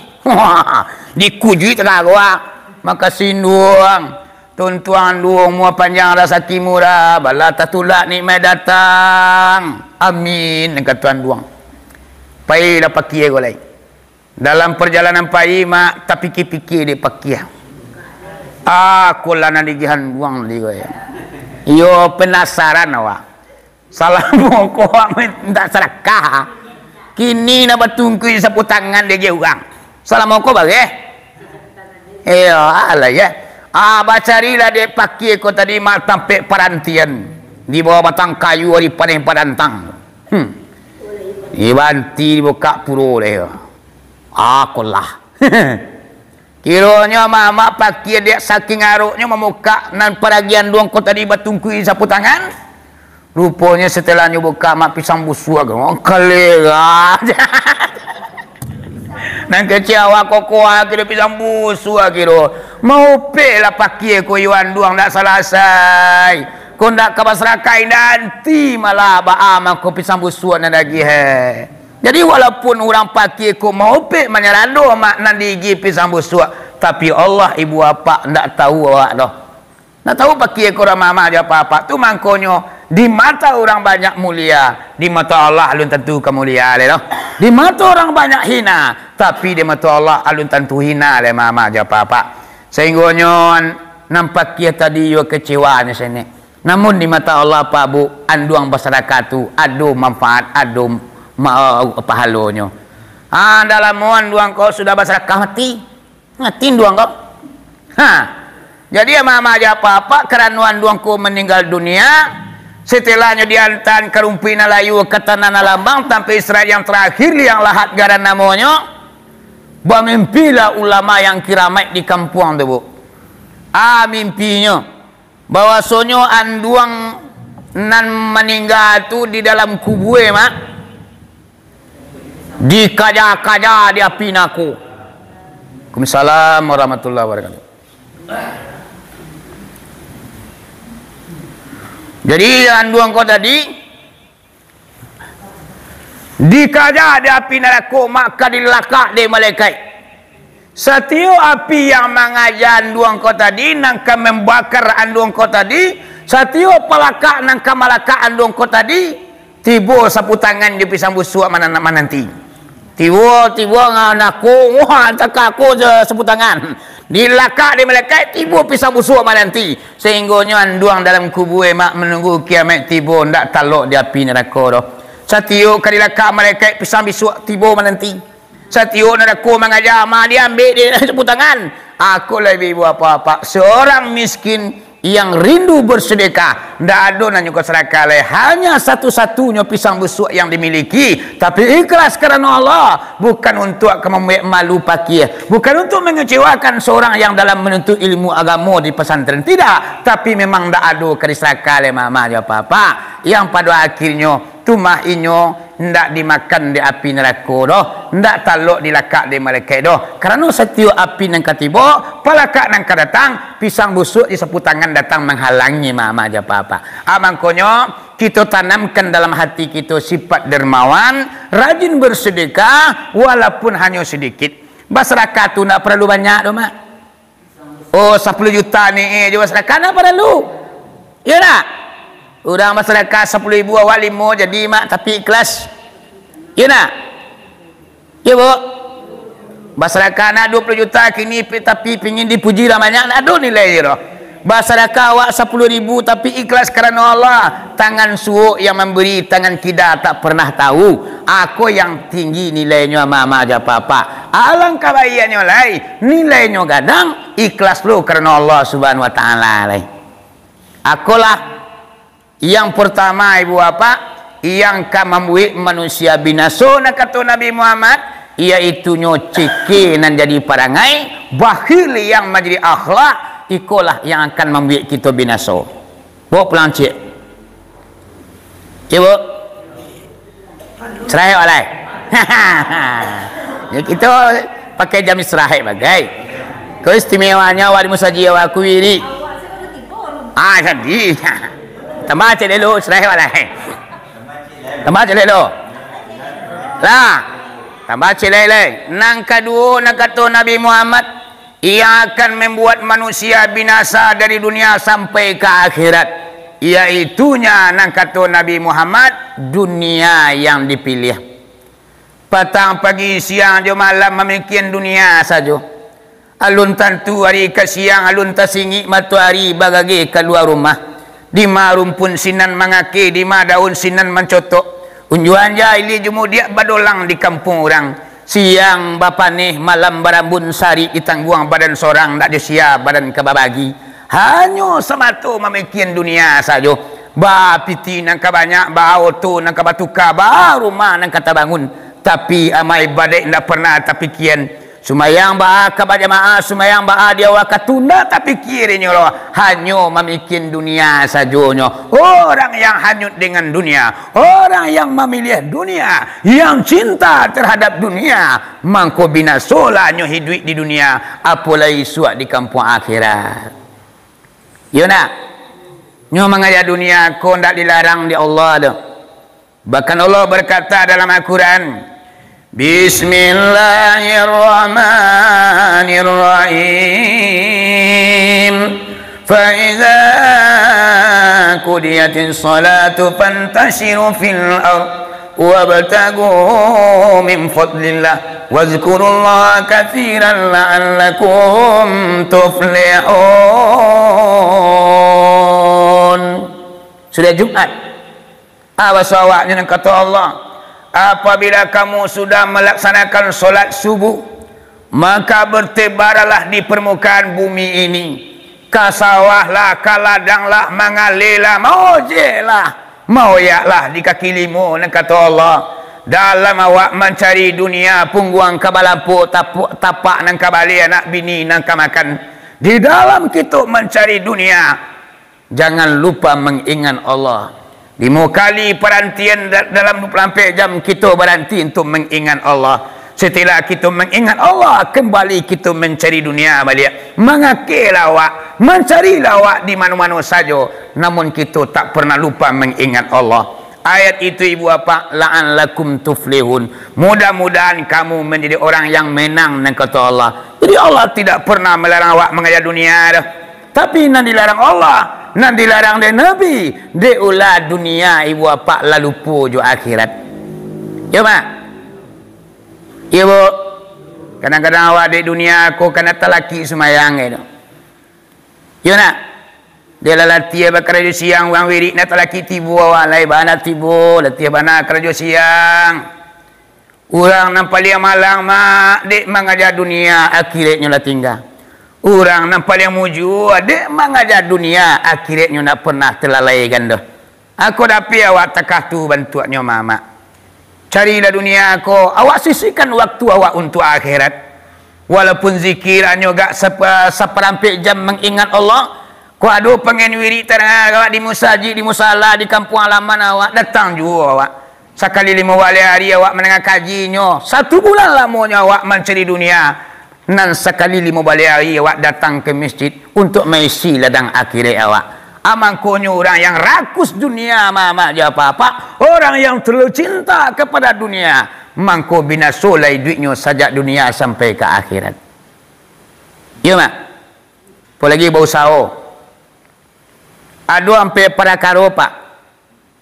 Dikujuik tagaro, ah. Makasih, anduang. Tuntuang anduang, umua panjang, rasaki murah, bala tatulak nikmat datang. Amin, kata anduang. Pailah pakiah ko lai. Dalam parjalanan pai, mak, tapikia-pikia dek pakiah. Ah, ko lah nan digiah anduang tadi ko, ya. Iyo, penasaran awak. Salamo ko awak mintak sadakah. Kini nak batungkui sapu tangan diagiah urang. Salamo ko bareh. Iyo, alah, ya. Ah, bacarilah dek pakiah ko tadi, mak, tampek parantian. Di bawah batang kayu ari paneh padantang. Hmm. Di banti dibukak puro deh. Ah, ko lah. Kironyo amak-amak pakia dek saking aroknyo mamukak nan paragian duang ko tadi batungkui sapu tangan. Ruponyo setelah nyo bukak, mak, pisang busuak ko, kalera. Nan kecek awak kokoa kiro pisang busuak kiro. Maupek lah pakia ko iyo anduang ndak salasai. Ko ndak ka basarakai nanti malah baa mangko pisang busuak nan dagiah, he. Jadi, walaupun urang pakia ko maupek manyarado mak nan diigi pisang busuak, tapi Allah, ibu apak, ndak tahu awak doh. Ndak tahu pakia ko urang mama jo apak-apak tu, mangkonyo di mata urang banyak mulia, di mata Allah alun tantu ka mulia lai doh. Di mata urang banyak hina, tapi di mata Allah alun tantu hina lai mama jo apak-apak. Sahinggonyo nan pakia tadi iyo kecewanyo sanak. Namun di mata Allah, Pak Bu, anduang basadakah tu ado manfaat, ado ma-, pahalonyo. Ah, ndak lamo anduang ko sudah basadakah mati. Mati anduang ko. Ha. Jadi, ama-ama jo apak-apak, karano anduang ko maninggal dunia, satelahnyo diantaan ka rumpuik nan layu, ka tanah nan lambang, tampek istirahat yang tarakhir, liang lahat garan namonyo, bamimpilah ulama yang kiramaik di kampuang tu, Bu. Ah, mimpinyo. Bahwasonyo anduang nan maningga tu di dalam kubue, mak, dikaja-kaja di api narako. Waalaikumsalam warahmatullahi wabarakatuh. Jadi, anduang ko tadi, dikaja di api narako, maka dilakak dek malaikat. Satiok api yang mangaja anduang ko tadi, nan ka mambakar anduang ko tadi, satiok palakak nan ka malakak anduang ko tadi, tibo sapu tangan jo pisang busuak mana-, mananti. Tibo, tibo nga-, nako, wah, cakak ko jo sapu tangan. Dilakak dek malaikat, tibo pisang busuak mananti. Sahinggonyo anduang dalam kubue, mak, manunggu kiamaik tibo, ndak talok di api narako doh. Satiok ka dilakak malaikat, pisang busuak tibo mananti. Satiok narako mangaja, mak, diambek dek sapu tangan. Ako lah ibu-ibu apak-apak, seorang miskin yang rindu bersedekah, ndak ado nan nyo ka sadakah lai, hanya satu-satunyo pisang busuak yang dimiliki, tapi ikhlas karano Allah, bukan untuak ka mambuek malu pakia, bukan untuak mangecewakan seorang yang dalam manuntut ilmu agamo di pasantren, tidak, tapi memang ndak ado ka disadakah lai mama jo apak-apak, yang pado akhirnyo tu mah inyo ndak dimakan dek api narako doh, ndak talok dilakak dek malaikat doh. Karano satiok api nan ka tibo, palakak nan ka datang, pisang busuak jo sapu tangan datang manghalangi mama jo apak-apak. Ah, mangkonyo, kito tanamkan dalam hati kito sifat dermawan, rajin bersedekah, walaupun hanyo sedikit. Basadakah tu ndak paralu banyak doh, mak. Oh, sapuluah juta ni, eh, jo basadakah ndak paralu. Iyo ndak? Urang basadakah sapuluah ribu awak limo jadi, mak, tapi ikhlas. Iyo ndak? Iyo, Bu? Basadakah nak dua puluah juta kini, pi-, tapi pingin dipuji urang banyak, ndak ado nilai je doh. Basadakah awak sapuluah ribu tapi ikhlas karano Allah, tangan suok yang mambari, tangan kida tak pernah tahu. Ako yang tinggi nilainyo, ama-ama jo apak-apak. Alangkah baiaknyo lai, nilainyo gadang, ikhlas lo karano Allah Subhanahu Wa Taala lai. Akolah yang partama, ibu bapak, yang ka mambuek manusia binaso, nan kato Nabi Muhammad, yaitunyo ceke nan jadi parangai, bakhil yang manjadi akhlak, ikolah yang akan mambuek kito binaso. Bawa pulang ciek. Ibu. Istirahat awak lai. Ya, kito pakai jam istirahat bagai. Keistimewaannyo awak di musajik awak kuiri. Ah, jadi. Tambah ciek dulu, istirahat awak lai. Tambah ciek dulu. Lah. Tambah ciek lai. Nan kaduo, nan kato Nabi Muhammad, yang akan membuat manusia binasa dari dunia sampai ka akhirat, yaitunya, nan kato Nabi Muhammad, dunia yang dipilih. Patang, pagi, siang jo malam mamikian dunia sajo. Alun tantu ari ka siang, alun tasingik matoari bagageh kalua rumah. Dima rumpun sinan mangakeh, dima daun sinan mancotok. Unjuan ja ilia jumudiak badolang di kampuang urang. Siang bapaneh, malam barambun, sarik ditangguang badan sorang, ndak jo sia badan ka babagi. Hanyo samato mamikian dunia sajo. Baa piti nan ka banyak, baa oto nan ka batuka, baa rumah nan ka tabangun. Tapi amal ibadaik ndak pernah tapikian. Sumayang baa ka bajamaah, sumayang baa di wakatu, ndak tapikia inyo lo, hanyo mamikian dunia sajonyo. Orang yang hanyut dengan dunia, orang yang mamiliah dunia, yang cinta terhadap dunia, mangko binasolah nyo hiduik di dunia, apo lai isuak di kampuang akhirat. Iyo nak? Nyo mangaja dunia ko ndak dilarang di Allah doh. Bahkan Allah berkata dalam Al-Quran, "Bismillahirrahmanirrahim. Fa idza qudiyatis salatu fantashiru fil ard wabtagu min fadlillah wazkurullaha katsiran la'allakum tuflihun." Sudah Jumat, Ah, baso awaknyo nan kato Allah, "Apabila kamu sudah melaksanakan solat subuh, maka bertebarlah di permukaan bumi ini. Ka sawahlah, ka ladanglah, mangalelah, maojeklah, maoyaklah di kaki limo," nan kato Allah. Dalam awak mancari dunia, pungguang ka balampok, tapu-, tapak nan ka baleh, anak bini nan ka makan. Di dalam kito mancari dunia, jangan lupa mengingat Allah. Limo kali parantian da-, dalam dua puluh ampek jam kito baranti untuk mengingat Allah. Setelah kito mengingat Allah, kembali kito mencari dunia baliak. Mangakelah awak, mancarilah awak di mano-mano sajo, namun kito tak pernah lupa mengingat Allah. Ayat itu, ibu bapak, "La'allakum tuflihun." Mudah-mudahan kamu menjadi orang yang menang, nan kato Allah. Jadi Allah tidak pernah melarang awak mangaja dunia doh. Tapi nan dilarang Allah, nan dilarang dek Nabi, dek ulah dunia, ibu apak, lah lupo jo akhirat. Yo, Mak? Iyo, Bu. Kadang-kadang awak dek dunia ko kana talaki sumayang, gitu. Yo, nak? Dek lah latiah bakarajo siang, urang wirik, nak talaki tibo awak lai, bana tibo, latiah bana karajo siang. Urang nan paliang malang, Mak, dek mangaja dunia, akhiratnyo lah tingga. Urang nan paliang mujua, dek mangaja dunia, akhiratnyo ndak pernah talalaikan doh. Ako dapek awak takah tu bantuaknyo, Mak. Carilah dunia ko, awak sisihkan waktu awak untuak akhirat. Walaupun zikir hanyo gak sapa-, saparampek jam mangingat Allah, ko ado pangen wirik tadanga awak di musajik, di musala, di kampuang halaman awak, datang juo awak. Sakali limo baleh ari awak mandanga kajinyo, satu bulan lamonyo awak mancari dunia, nan sakali limo baleh ari awak datang ka masjid untuak maisi ladang akhirat awak. A mangkonyo urang yang rakus dunia, Mak, Mak, jo apak-apak, orang yang terlalu cinta kepada dunia, mangko binaso lai iduiknyo sajak dunia sampai ka akhirat. Iyo, Mak. Apolagi bausaho. Ado ampek parakaro, Pak.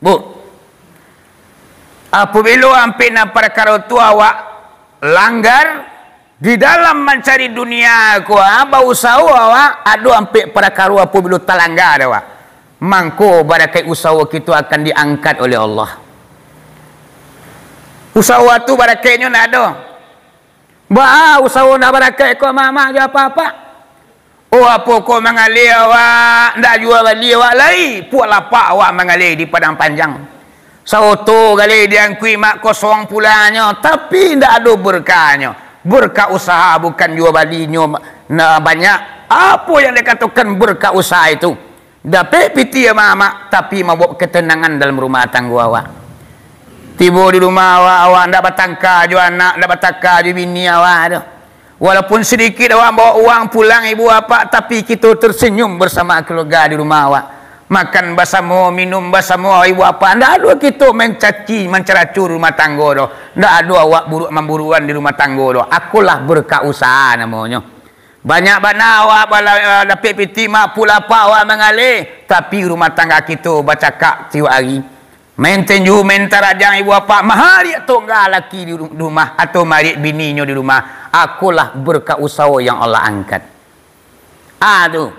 Bu, apabilo ampek nan parakaro tu awak langgar, di dalam mancari dunia ko, ah, bausaho awak, ado ampek parakaro apabilo talanggar awak, mangko barakaik usaho kito akan diangkat oleh Allah. Usaho tu barakaiknyo ndak ado. Baa usaho ndak barakaik ko, Mak, Mak, jo apak-apak? Oh, apo ko mangaleh awak, ndak jua bali awak lai, puak lapak awak mangaleh di padang panjang. Saoto galeh diangkuik, Mak, kosong pulangnyo, tapi ndak ado berkahnyo. Berkah usaha bukan jua balinyo na banyak. Apo yang dikatokan berkah usaha itu? Dapek pitih amak-amak, tapi mambaok ketenangan dalam rumah tanggo awak. Tibo di rumah awak, awak ndak batangka jo anak, ndak batangka jo bini awak tu. Walaupun sadikit awak mambaok uang pulang ibu apak, tapi kito tersenyum bersama keluarga di rumah awak. Makan basamo, minum basamo ibu apak. Ndak ado kito mancaci, mancaracu rumah tanggo tu. Ndak ado awak buruak-mamburuakan di rumah tanggo tu. Akolah berkah usaha namonyo. Banyak bana awak bala-, dapek pitih, Mak, puak lapak awak mangaleh, tapi rumah tangga kito bacakak tiok ari. Main tinju, main tarajang ibu apak, maariak tungga laki di ru-, rumah, atau maariak bininyo di rumah, akolah berkah usaho yang Allah angkat. Ah, tu.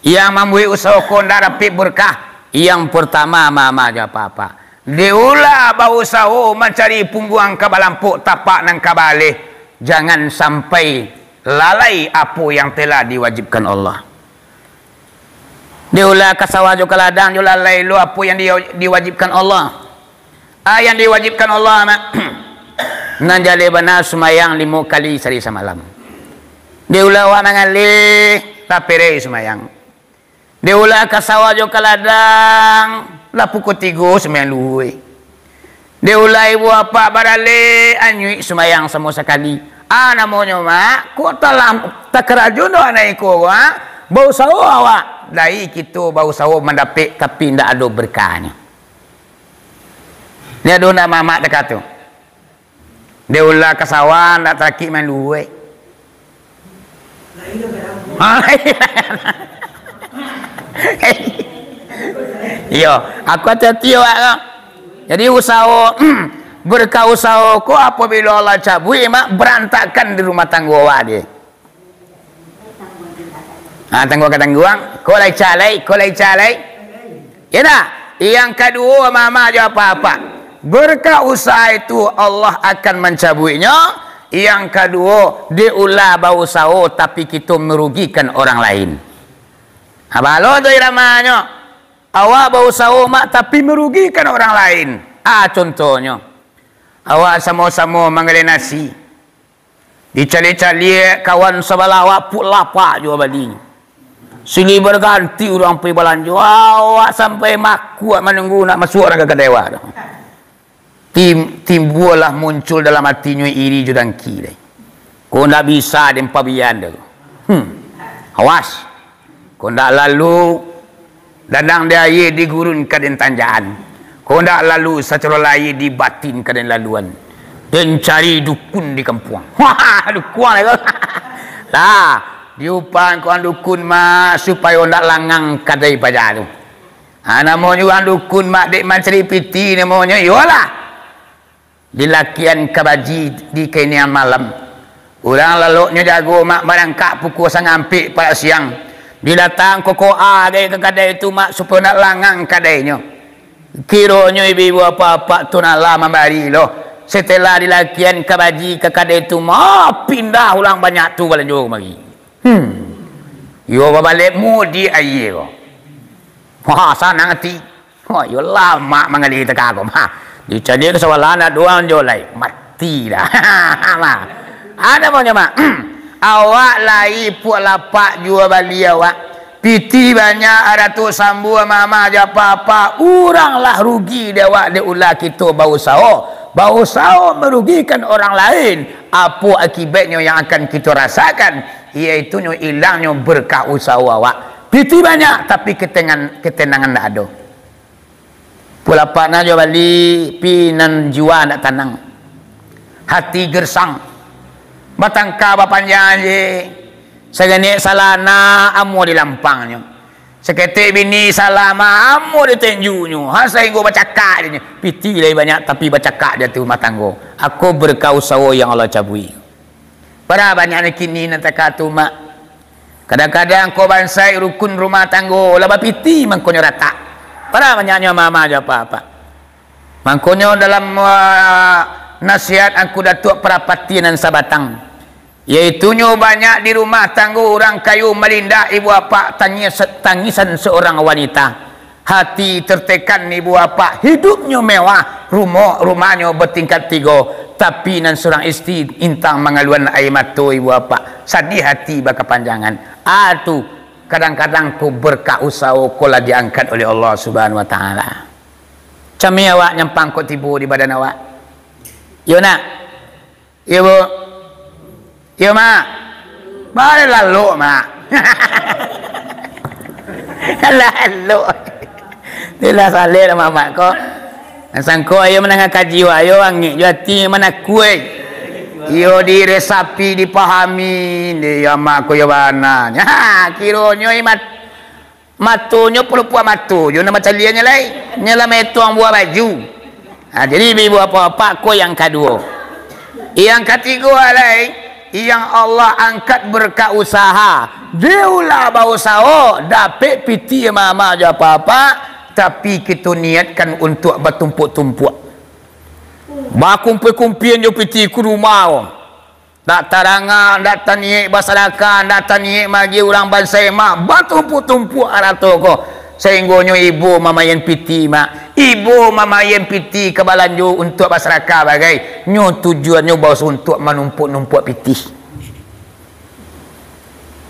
Yang mambuek usaho ko ndak dapek berkah. Yang pertama, amak-amak jo apak-apak, dek ulah bausaho mancari pungguang ka balampok, tapak nan ka baleh. Jangan sampai lalai apo yang telah diwajibkan Allah. Dek ulah ka sawah jo ka ladang, jo lalai lo apo yang di-, diwajibkan Allah. Ah, yang diwajibkan Allah, Mak. Nan jaleh bana sumbayang limo kali sahari samalam. Dek ulah awak mangaleh, lah pereh sumbayang. Dek ulah ka sawah jo ka ladang, lah pukua tigo sumbayang luhua. Dek ulah ibu apak baralek, anyuik sumbayang samo sakali. Ah, namonyo, Mak, kok talam-, takarajo ndak anak iko, Mak? Bausaho awak. Lai kito bausaho mandapek, tapi ndak ado berkahnyo. Ni ado ndak mamak deka tu? Dek ulah ka sawah, ndak tarakik main luhua. Ha, iyo, aku hati-hati awak ko. Jadi usaho, berkah usaho ko apabilo Allah cabuik, Mak, berantakan di rumah tanggo awak deh. Ha, tangguang ka tangguang, ko lai calai, ko lai calai. Ya ndak? Yang kaduo, mama jo apak-apak. Berkah usaha itu Allah akan mancabuiknyo. Yang kaduo, dek ulah bausaho tapi kito merugikan orang lain. Ha, balo tu iramanyo. Awak bausaho, Mak, tapi merugikan orang lain. Ah, contohnyo. Awak samo-samo manggaleh nasi. Dicaliak-caliak kawan sabalah awak, puak lapak juo bali. Silih baganti urang pai balanjo. Awak sampai makuak manunggu nak masuak urang ka kadai awak tu. Tim-, timbualah muncul dalam atinyo iri jo dangki lai. Ko ndak bisa den pabian tu. Hmm. Awas. Ko ndak lalu, dandang di aia, di gurun ka den tanjaan. Ko ndak lalu sacaro lahia, di batin ka den laluan. Den cari dukun di kampuang. Wah, dukun lah ko. Lah, diupah ko dukun, Mak, supayo ndak langang kadai paja tu. Ha, namonyo urang dukun, Mak, dek mancari pitih namonyo, iyolah. Dilakian kabaji di kainian malam. Urang laloknyo jago, Mak, barangkak pukua sangampek parak siang. Didatang kokoa gai ka kadai tu, Mak, supayo ndak langang kadainyo. Kironyo ibu-ibu apak-apak tu nan lah mambari lo. Setelah dilakian kabaji ka kadai tu, Mak, pindah urang banyak tu balanjo kamari. Hmm. Iyo babalek mudik aia ko. Wah, sanang ati. Oh, iyo lamak manggaleh teka ko mah. Dicaliak ka sabalah, ndak doang jo lai. Mati dah. Mah. Ado monyo, Mak. Awak lai puak lapak juo bali awak. Pitih banyak, arato sambua, mama jo apa-apa. Urang lah rugi dek awak, dek ulah kito bausaho. Bausaho merugikan orang lain. Apo akibatnyo yang akan kito rasakan? Yaitunyo ilangnyo berkah usaho awak. Pitih banyak, tapi ketengan-, ketenangan ndak ado. Puak lapak nan juo bali, pi nan jua ndak tanang. Hati gersang. Batangka bapanjang je. Sagenek salah anak, amuah dilampangnyo. Saketek bini salah ma, amuah ditenjunyo. Ha, sainggo bacakak je. Pitih lai banyak, tapi bacakak di ateh rumah tanggo. Ako berkah usaho yang Allah cabuik. Bara banyak nan kini nan taka tu, Mak. Kadang-kadang ko bansaik rukun rumah tanggo, lah bapitih mangkonyo ratak. Bara banyaknyo mama jo apa-apa. Mangkonyo dalam, ah, nasihat Angku Datuak Parapatiah nan sabatang, yaitunyo banyak di rumah tanggo urang kayo malindak ibu apak tangis-, tangisan seorang wanita. Hati tertekan ibu apak, hidupnyo mewah, rumo-, rumahnyo batingkat tigo, tapi nan surang istri intang mangaluan aia mato ibu apak, sadih hati bakapanjangan. Ah, tu, kadang-kadang ko berkah usaho ko lah diangkat oleh Allah Subhanahu Wa Taala. Cami awak nyampang ko tibo di badan awak. Yo nak? Iyo, Bu. Iyo, Mak. Baa lalok, Mak. Lalok. Itulah saleh lah mamak ko. Sangko ayo mandanga kaji wak, ayo angek jo ati manakuik. Iyo diresapi, dipahami, di amak ko yo bana. Ha, kironyo imat Matonyo palupuak mato juo, nan bacaliaknyo lai, nyo lah maetong buah baju. Ha, jadi, ibu-ibu, apak-apak, ko yang kaduo. Yang katigo lai, yang Allah angkat berkah usaha. Dek ulah bausaho, dapek pitih mama jo apak-apak, tapi kito niatkan untuak batumpuak-tumpuak. Bakumpia-kumpian jo pitih ka rumah. Ndak tarangah, ndak taniek basadakah, ndak taniek maagiah urang bansaik, Mak, batumpuak-tumpuak arato ko, sainggonyo ibo mamayan pitih, Mak. Ibo mamayie pitih ka balanjo untuak basadakah bagai, nyo tujuannyo baso untuak manumpuak-numpuak pitih.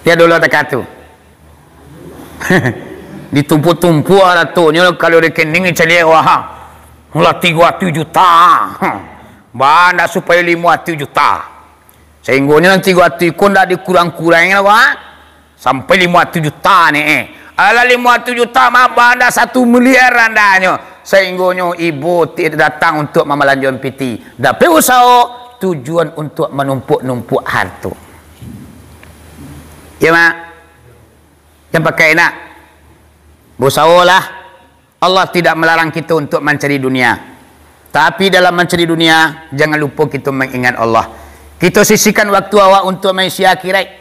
Liek dulu takah tu. Ditumpuak-tumpuak aratonyo, kalau rekening caliak, wah, lah tigo ratuih juta. Baa ndak supayo limo ratuih juta. Sainggonyo nan tigo ratuih ko ndak dikurang-kurangi lah, wah. Sampai limo ratuih juta ni, eh. Alah, limo ratuih juta mah baa ndak satu miliar randahnyo. Sainggonyo ibo ti-, datang untuak mambalanjoan pitih. Dapek usaho, tujuan untuak manumpuak-numpuak harato. Iyo, Mak? Jan pakai nak. Bausaholah. Allah tidak melarang kita untuk mancari dunia. Tapi dalam mancari dunia, jangan lupa kita mengingat Allah. Kita sisihkan waktu awak untuk maisi akhirat.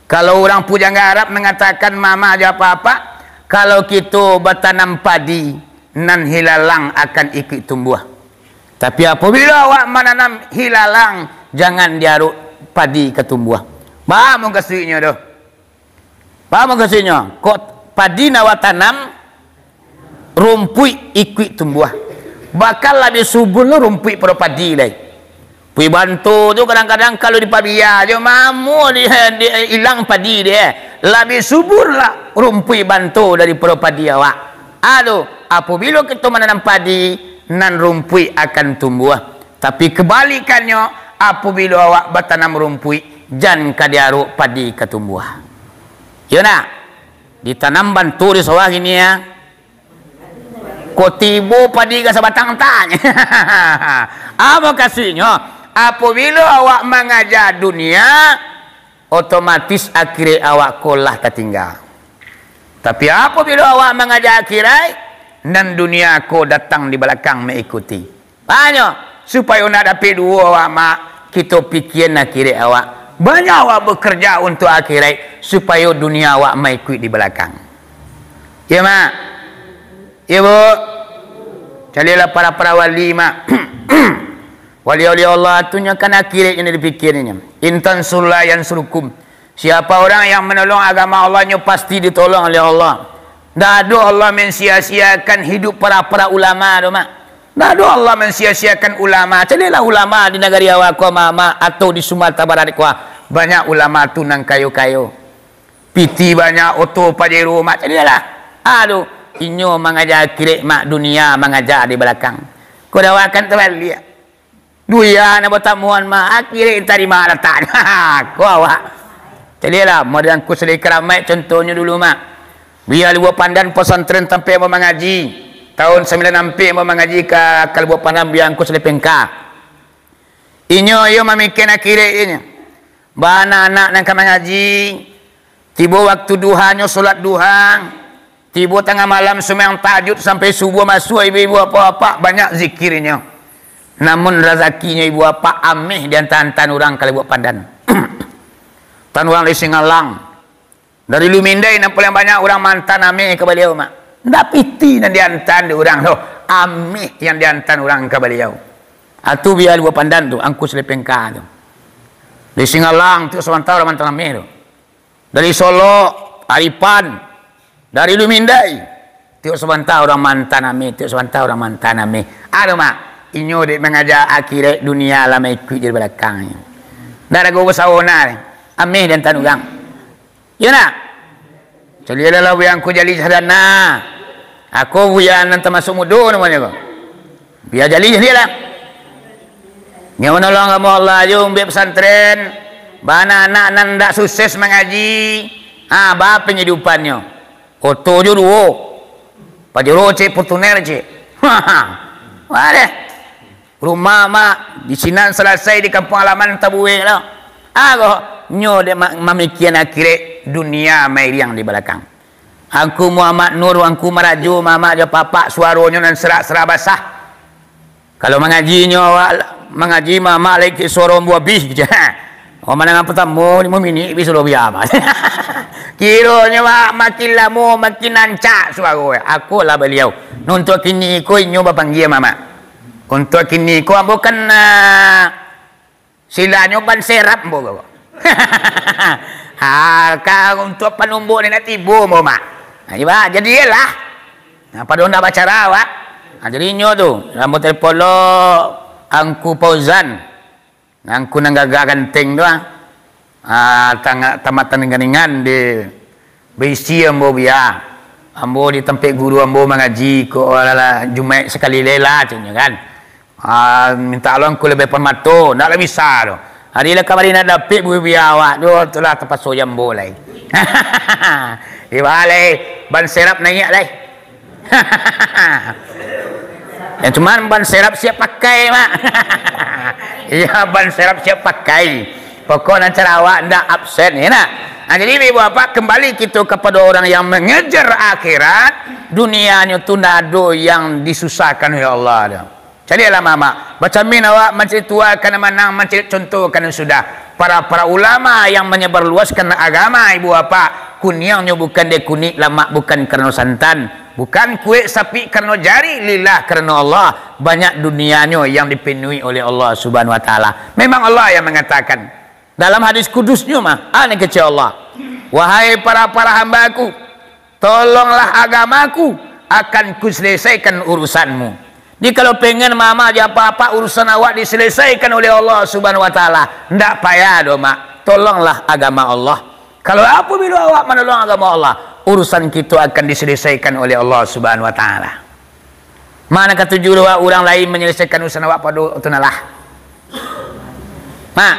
Kalau urang pujangga Arab mangatakan, "Mama jo apak-apak, kalau kito batanam padi, nan hilalang akan ikuik tumbuah. Tapi apabilo awak mananam hilalang, jangan diarok padi ka tumbuah." Paham mukasuiknyo tu? Paham mukasuiknyo? Kok padi nan awak tanam, rumpuik ikuik tumbuah. Bahkan labiah subur lo rumpuik pado padi lai. Rumpuik banto tu kadang-kadang kalau dipabia jo, mamuah di, di, ilang padi deh. Labiah subur lah rumpuik banto daripado padi awak. Aduh, apabilo kito mananam padi, nan rumpuik akan tumbuah. Tapi kabalikannyo, apabilo awak batanam rumpuik, jan ka diarok padi ka tumbuah. Iyo nak? Ditanam banto di sawah kini, ah. Kok tibo padi ka sabatang tanyo. Apo mukasuiknyo? Apabilo awak mangaja dunia, otomatis akhirat awak ko lah tatingga. Tapi apabilo awak mangaja akhirat, nan dunia ko datang di balakang maikuti. Maknyo, supayo nak dapek duo awak, Mak, kito pikian akhirat awak. Banyak awak bakarajo untuak akhirat, supayo dunia awak maikuik di balakang. Iyo, Mak? Iyo, Bu? Caliaklah para-para wali, Mak. Wali-wali Allah tu nyo kan akhirat nan dipikiannyo. "In tansurullaha yansurkum." Siapa orang yang menolong agama Allah, nyo pasti ditolong oleh Allah. Ndak ado Allah mensia-siakan hidup para-para ulama tu, Mak. Ndak ado Allah mensia-siakan ulama. Caliaklah ulama di nagari awak ko, Mak, Mak, atau di Sumatera Barat ko. Banyak ulama tu nan kayo-kayo. Pitih banyak, oto Pajero, Mak. Caliaklah. Aduh, inyo mangaja akhirat, Mak, dunia mangaja di balakang. Ko dek awak kan tabaliak. Buya nan batamuan, Mak, akhirat tarima latak. Ko awak. Caliaklah, mari angku salai karamaik contohnyo dulu, Mak. Buya Lubuk Pandan, pasantren tampek ambo mangaji. Tahun sambilan ampek ambo mangaji ka, ka Lubuk Pandan, buya angku salai pengka. Inyo, iyo mamikian akhirat inyo. Baanak-anak nan ka mangaji, tibo waktu duhanyo solat duha, tibo tangah malam sumbayang tahajud sampai subuah masuak, ibu-ibu, apak-apak, banyak zikirnyo. Namun razakinyo ibu apak ameh diantaan urang ka Lubuk Pandan. Tan urang dari Singalang, dari Lumindai nan paling banyak urang maantaan ameh ka baliau, Mak. Ndak pitih nan diantaan dek urang tu, ameh yang diantaan urang ka baliau. Atu biar Lubuk Pandan tu, angku salai pengka tu. Dari Singalang tu sabanta urang maantaan ameh tu. Dari Solok, Aripan, dari Lumindai. Tiok sabanta urang maantaan ameh, tiok sabanta urang maantaan ameh. Aduh, Mak, inyo dek mangaja akhirat, dunia lah maikuik di balakang. Ndak ado gowo sawo nah, ameh diantaan urang. Iyo nak? Caliaklah buya angku Jali Sahadana. Ako buya nan tamasuak mudo namonyo ko. Buya Jali caliaklah. Nyo manolong agamo Allah jo umbiak pasantren. Baanak-anak nan ndak sukses mangaji. Ha, baa pangidupannyo. Oto jo duo. Pajero ciek, Fortuner ciek. Wah deh. Rumah, Mak, di sinan salasai, di kampuang halaman tabuek lo. Agoh, nyo dek ma-, mamikian akhirat, dunia mairiang di balakang. Angku Muhammad Nur, Angku Marajo, Mamak jo Papak, suaronyo nan serak-serak basah. Kalau mangaji nyo awak, mangaji Mamak lai kek suaro ambo abih, kecek. Awak mandanga partamo limo minik, bisudah biar, Mak. Kironyo, Mak, makin lamo, makin rancak suaro. Akolah baliau. Nah, untuak kini ko inyo bapanggia Mamak. Untuak kini ko ambo kan, ah, silanyo ban serap ambo ko. Ha, ka untuak panumbuk ni nak tibo ambo, Mak. Nah, iyo, Mak, jadilah. Nah, pado ndak bacara, Mak. Ha, jadi inyo tu, ambo telepon lo Angku Fauzan. Angku nan gagah ganteng tu, ah. Ah, tangah tamatan dengan-dengan di baisi ambo bia. Ambo di tampek guru ambo mangaji, ko, alah, Jumaik sakali lai lah, caknyo kan. Ah, mintak lo angku labiah pamato, ndak lah bisa tu. Ari lah kamari ndak dapek buih bia awak tu, tu lah tapaso jo ambo lai. Di baa lai, ban serap naiak lai. Ya, cuman ban serap siap pakai, Mak. Iya, ban serap siap pakai. Pokok nan cara awak ndak absen, ya nak? Nah, jadi, Ibu Bapak, kembali kita kepada orang yang mengejar akhirat, dunianyo tu ndak ado yang disusahkan oleh Allah tu. Caliaklah, Mak. Bacamin awak mancari tuah ka nan manang, mancari contoh ka nan sudah. Para-para ulama yang menyebarluaskan agama, Ibu Bapak, kuniangnyo bukan dek kunik, lamak bukan karano santan, bukan kuek sapik karano jari, lillah karano Allah. Banyak dunianyo yang dipenuhi oleh Allah Subhanahu Wa Taala. Memang Allah yang mengatakan dalam hadis kudusnyo mah, ana kecek Allah, "Wahai para-para hamba-Ku, tolonglah agama-Ku, akan Kuselesaikan urusanmu." Jadi, kalau pengen mama jo apa-apa urusan awak diselesaikan oleh Allah Subhanahu Wa Taala, ndak payah doh, Mak. Tolonglah agama Allah. Kalau apabila awak manolong agama Allah, urusan kito akan diselesaikan oleh Allah Subhanahu Wa Taala. Mana katuju doh urang lain manyalesaikan urusan awak pado tu nah lah. Mak,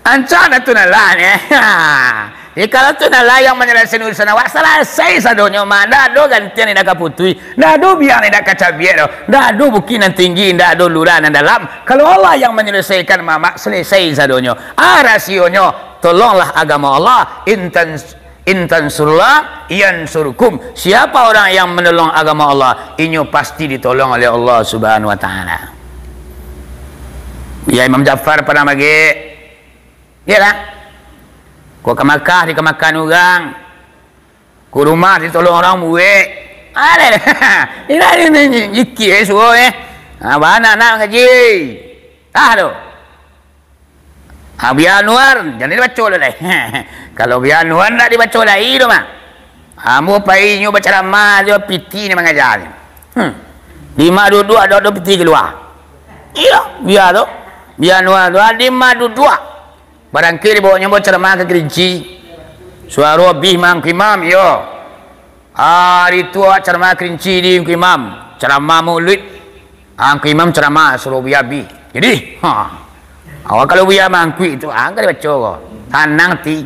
ancak dah tu nah lah ni. Jadi, kalau tu nah lah yang manyalesaikan urusan awak, salasai sadonyo, Mak. Ndak ado gantian indak ka putuih, ndak ado biang indak ka cabiak doh, ndak ado bukik nan tinggi, ndak ado lurah nan dalam. Kalau Allah yang manyalesaikan, Mak, salasai sadonyo. Ah, rasionyo, tolonglah agama Allah, intan In tansurullah yansurkum. Siapa orang yang menolong agama Allah, inyo pasti ditolong oleh Allah Subhanahu Wa Taala. Ya, Imam Ja'far pernah magek. Iyalah. Ko ka Makkah, dikamakan urang. Ko rumah, ditolong urang buek. Ada. Ini, ini, ini, jikik, eh, suruh, eh. Ha, bana nak ngaji. Ah, tu. Ha, Buya Anwar, jan dibaco lo lai. Kalau Buya Anwar ndak dibaco lai tu mah. Ambo pai inyo bacaramah jo piti ni mangaja ni. Hmm. Di ma duduak, ado-ado piti kalua. Iyo, Buya tu. Buya Anwar tu, ha, di ma duduak. Barangkek dibaonyo bacaramah ka Kerinci. Suaro abih mah Angku Imam, iyo. Ari tu awak caramah Kerinci di Angku Imam. Caramah Maulid. Angku Imam caramah suruah Buya abih. Jadi, ha. Awak kalau Buya mangkuik tu, ha, angka dibaco ko. Tanang ati.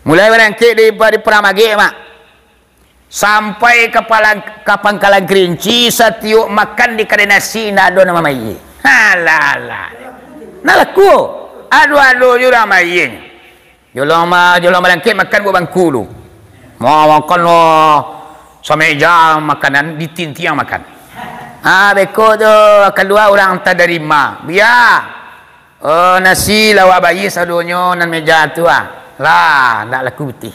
Mulai barangkek di, di Parang Magek, Mak. Sampai ka Palang-, ka Pangkalan Kerinci, satiok makan di kadai nasi, ndak ado nan mamayie. Alah, alah. Nak laku. Ado-ado jo urang mayie. Jolong ma-, jolong barangkek makan buah bangku tu. Ma-, makan lo sameja makanan, ditintiang makan. Ah, beko tu kalua urang tadarima. Buya, oh, nasi lawa bayi sadonyo nan meja tu ah. Lah, ndak laku piti.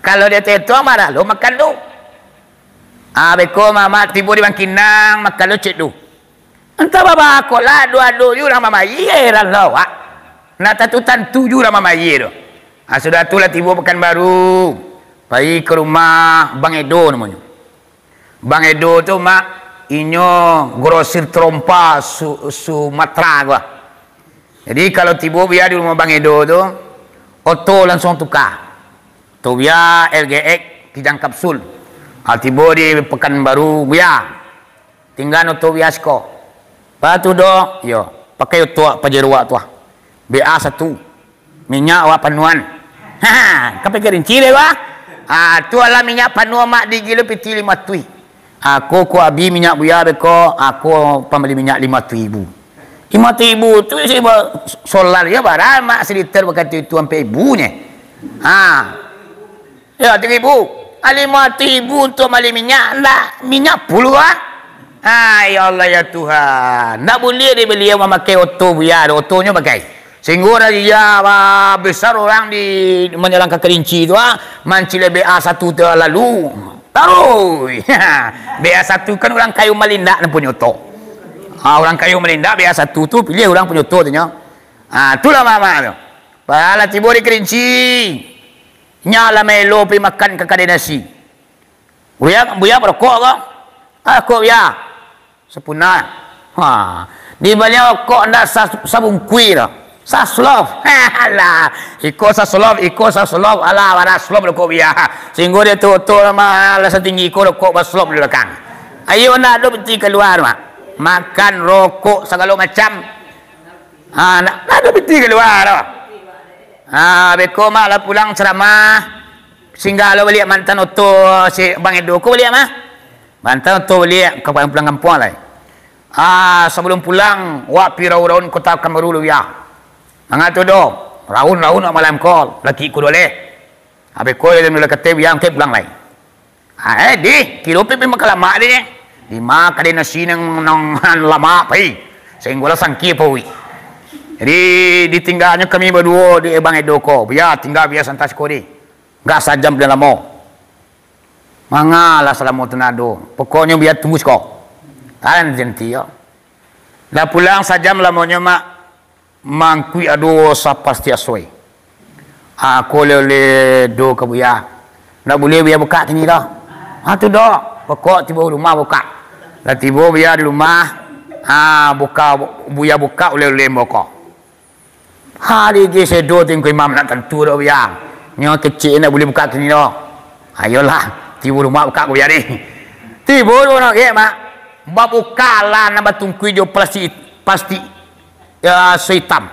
Kalau dia teto marah lo makan tu. Ah, beko mamak tibo di Bangkinang, makan lo cek tu. Antah baa ko lah, ado-ado ju urang mamayie, heran lo awak. Nak tantu-tantu ju urang mamayie tu. Ah, sudah tu lah tibo Pakanbaru. Pai ka rumah Bang Edo namonyo. Bang Edo tu, Mak, inyo grosir tarompa Su-, Sumatera ko. Jadi, kalau tibo Buya di rumah Bang Edo tu, oto langsuang tuka. Oto Buya L G X Kijang Kapsul. Ah, tibo di Pakanbaru, Buya. Tingga oto Buya siko. Baa tu, Dok? Iyo, pakai oto Pajero awak tu ah. B A satu. Minyak awak panuahan. Ha, ka Kerinci deh, Bah. Ah, tu alah minyak panuah, Mak, di gilo piti limo ratuih. Ako ko abih minyak Buya beko, ako pambali minyak limo ratuih ribu. Limo ratuih ribu tu isi ba-, solar yo bara, Mak, saliter wakatu itu ampek ribu nye. Ha. Yo, tigo ribu. Ah, limo ratuih ribu untuak mambali minyak, ndak, minyak puluah. Ah, ya Allah, ya Tuhan. Ndak buliah dibali mamakai oto Buya, otonyo pakai. Sahinggo razia, ba-, besar urang di manyalang ka Kerinci tu, ah, mancilek B A satu tu lalu. Taruih. B A satu kan urang kayo malindak nan punyo oto. Ah, urang kayo malindak, B A satu tu pilih urang punyo oto tu nyo. Ah, itulah mama tu. Baa lah tibo di Kerinci. Nyo lah maelo pai makan ka kadai nasi. Buya, Buya barokok ko? Ah, kok Buya? Sapunah. Ha. Dibali rokok ndak sa-, sabungkuih doh. Saslop. Alah. Iko saslop, iko saslop. Alah, bara slop rokok Buya. Singgo dia tu, tu lah, lah satinggi iko rokok baslop di balakang. Ayo, ndak ado piti kalua, Mak. Makan rokok sagalo macam. Ha, ndak, ndak ado piti kalua doh. Ha, beko Mak lah pulang ceramah. Singgah lo baliak mantan oto si Bang Edo ko baliak mah. Mantan oto baliak ka pulang kampuang lai. Ah, sabalum pulang, wak pi raun-raun Kota Pekanbaru lo, Buya. Manga tu doh, raun-raun wak malam ko, laki ko doleh. Abih ko dalam dua kate, Buya, angkek pulang lai. Ah, eh, di, kiro pi, pi makan lamak di. Di ma kadai nasi nan, nan, nan lamak, pai. Sahinggo lah sangkia paruik. Jadi, ditingganyo kami baduo di Bang Edo ko. Buya, tingga Buya santa siko di. Gak sajam paliang lamo. Mangalah salamo tu nado. Pokoknyo Buya tunggu siko. Kan janti yo. Lah pulang sajam lamonyo, Mak. Mangkuik ado sapasti asoi. Ah, ko oleh-oleh do ka Buya. Ndak buliah Buya bukak kini doh. Ah, tu doh. Pokok tibo rumah bukak. Lah tibo Buya di rumah. Ah, buka, Buya bukak oleh-oleh bokok. Ha, di G Sedo tu Ngku Imam nak tantu doh, Buya. Nyo kecik ndak buliah bukak kini doh. Ayolah, tibo rumah bukak ko Buya ni. Tibo rumah gek, Mak. Babukak lah nan batungkuih jo plastik, plastik, ya, so itam.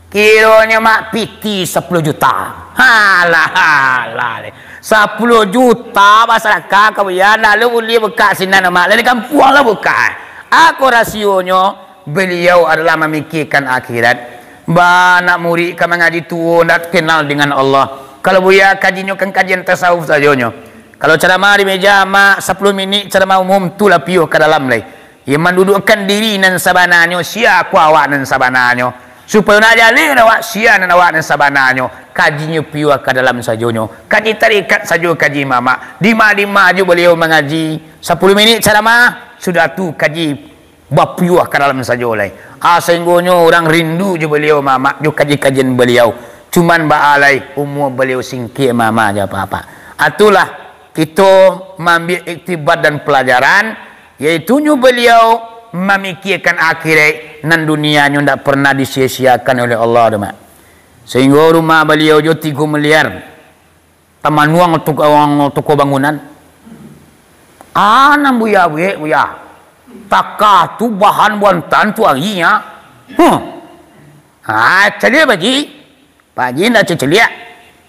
Kironyo, Mak, piti sapuluah juta. Halah, halah. Sapuluah juta basadakah ka Buya, ndak lo buliah bukak sinan, Mak. Lah di kampuang lah bukak. Ako rasionyo, Baliau adalah mamikirkan akhirat. Ba anak murid ka mangaji tuo ndak kenal dengan Allah. Kalau Buya kajinyo kan kajian tasawuf sajonyo. Kalau caramah di meja, Mak, sapuluah minik caramah umum tu lah piuah ka dalam lai. Iyo mandudukkan diri nan sabananyo, sia ko awak nan sabananyo. Supayo nak jaleh awak, sia nan awak nan sabananyo. Kajinyo piuah ka dalam sajonyo. Kaji tarikat sajo kaji Mamak. Dima-dima jo baliau mangaji. Sapuluah minik caramah, sudah tu kaji bapiuah ka dalam sajo lai. Ah, sainggonyo urang rindu jo baliau, Mamak, jo kaji-kajian baliau. Cuman baa lai, umua baliau singkek, Mamak, jo apak-apak. Ah, itulah, kito maambiak iktibar dan palajaran, yaitunyo baliau mamikirkan akhirat, nan dunianyo ndak pernah disia-siakan oleh Allah tu, Mak. Sainggo rumah baliau jo tigo miliar. Tamanuang toko, toko bangunan. Ah, nan Buya buek, Buya. Takah tu bahan buatan tu arinyo. Huh. Ah, caliak Pak Haji. Pak Haji ndak caliak.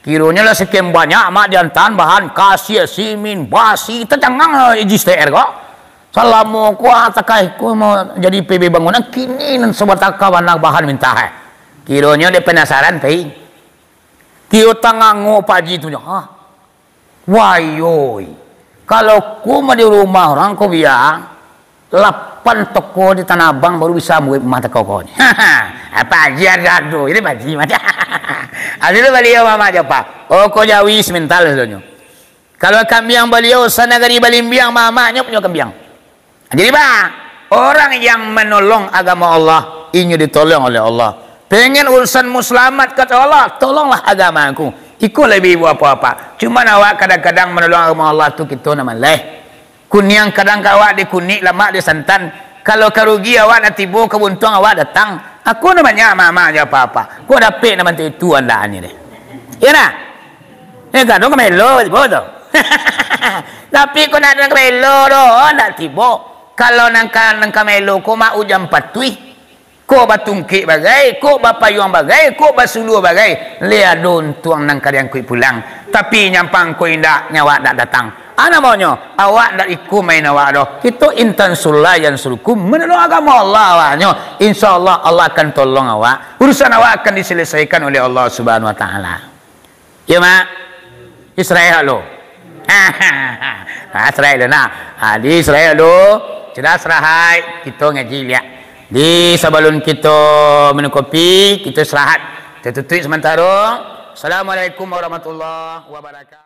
Kironyo lah sakian banyak, Mak, diantaan bahan kasiak, simin, basi, tacangang lah Haji S T R ko. Salamo ko, ah, takah ko mau jadi P B bangunan, kini nan sabataka bana bahan minta, eh. Kironyo dek penasaran, pai. Kiro tangango Pak Haji tu nyo, ha? Wayoi, kalau ko mah di rumah urang ko, Buya, lapan toko di Tanah Abang baru bisa mambuek rumah toko ko ni. Pak Haji ado-ado, jadi Pak Haji macam. Ado tu baliau, Mamak, jo apak. Oh, ko jawi semental sadonyo. Kalau kambiang baliau sanagari balimbiang, Mamaknyo punyo kambiang. Jadi, bah, orang yang menolong agama Allah, inyo ditolong oleh Allah. Pengen urusanmu selamat, kata Allah, tolonglah agamaku. Iko labiah buah apo-apo. Cuman awak kadang-kadang menolong agama Allah tu kito nak maleh. Kuniang kadang ka awak di kunik, lamak di santan. Kalau ka rugi awak nak tibo, ka buntuang awak datang. Aku nak banyak amak-amak jo apak-apak. Ko dapek nak bantu itu andakan ni deh. Iyo nah? Eh, kadang ka melo tibo tu. Tapi ko nak nan ka melo doh, ndak tibo. Kalau nan ka, nan ka melo ko mak ujan patuih, ko batungkek bagai, ko bapayuang bagai, ko basuluah bagai, lai ado untuang nan ka diangkuik pulang. Tapi nyampang ko indak, nyo awak ndak datang. Ana monyo, awak ndak iko main awak doh. Kito intan sulah yang suruku menolong agama Allah awaknyo. Insya Allah, Allah akan tolong awak. Urusan awak akan diselesaikan oleh Allah Subhanahu Wa Taala. Iyo, Mak? Israel lo. Ah, Israel lo, nah. Ah, di Israel lo, sudah serahat, kito ngaji liak. Di sabalun kito minum kopi, kito istirahat. Kito tutup sementara. Assalamualaikum warahmatullahi wabarakatuh.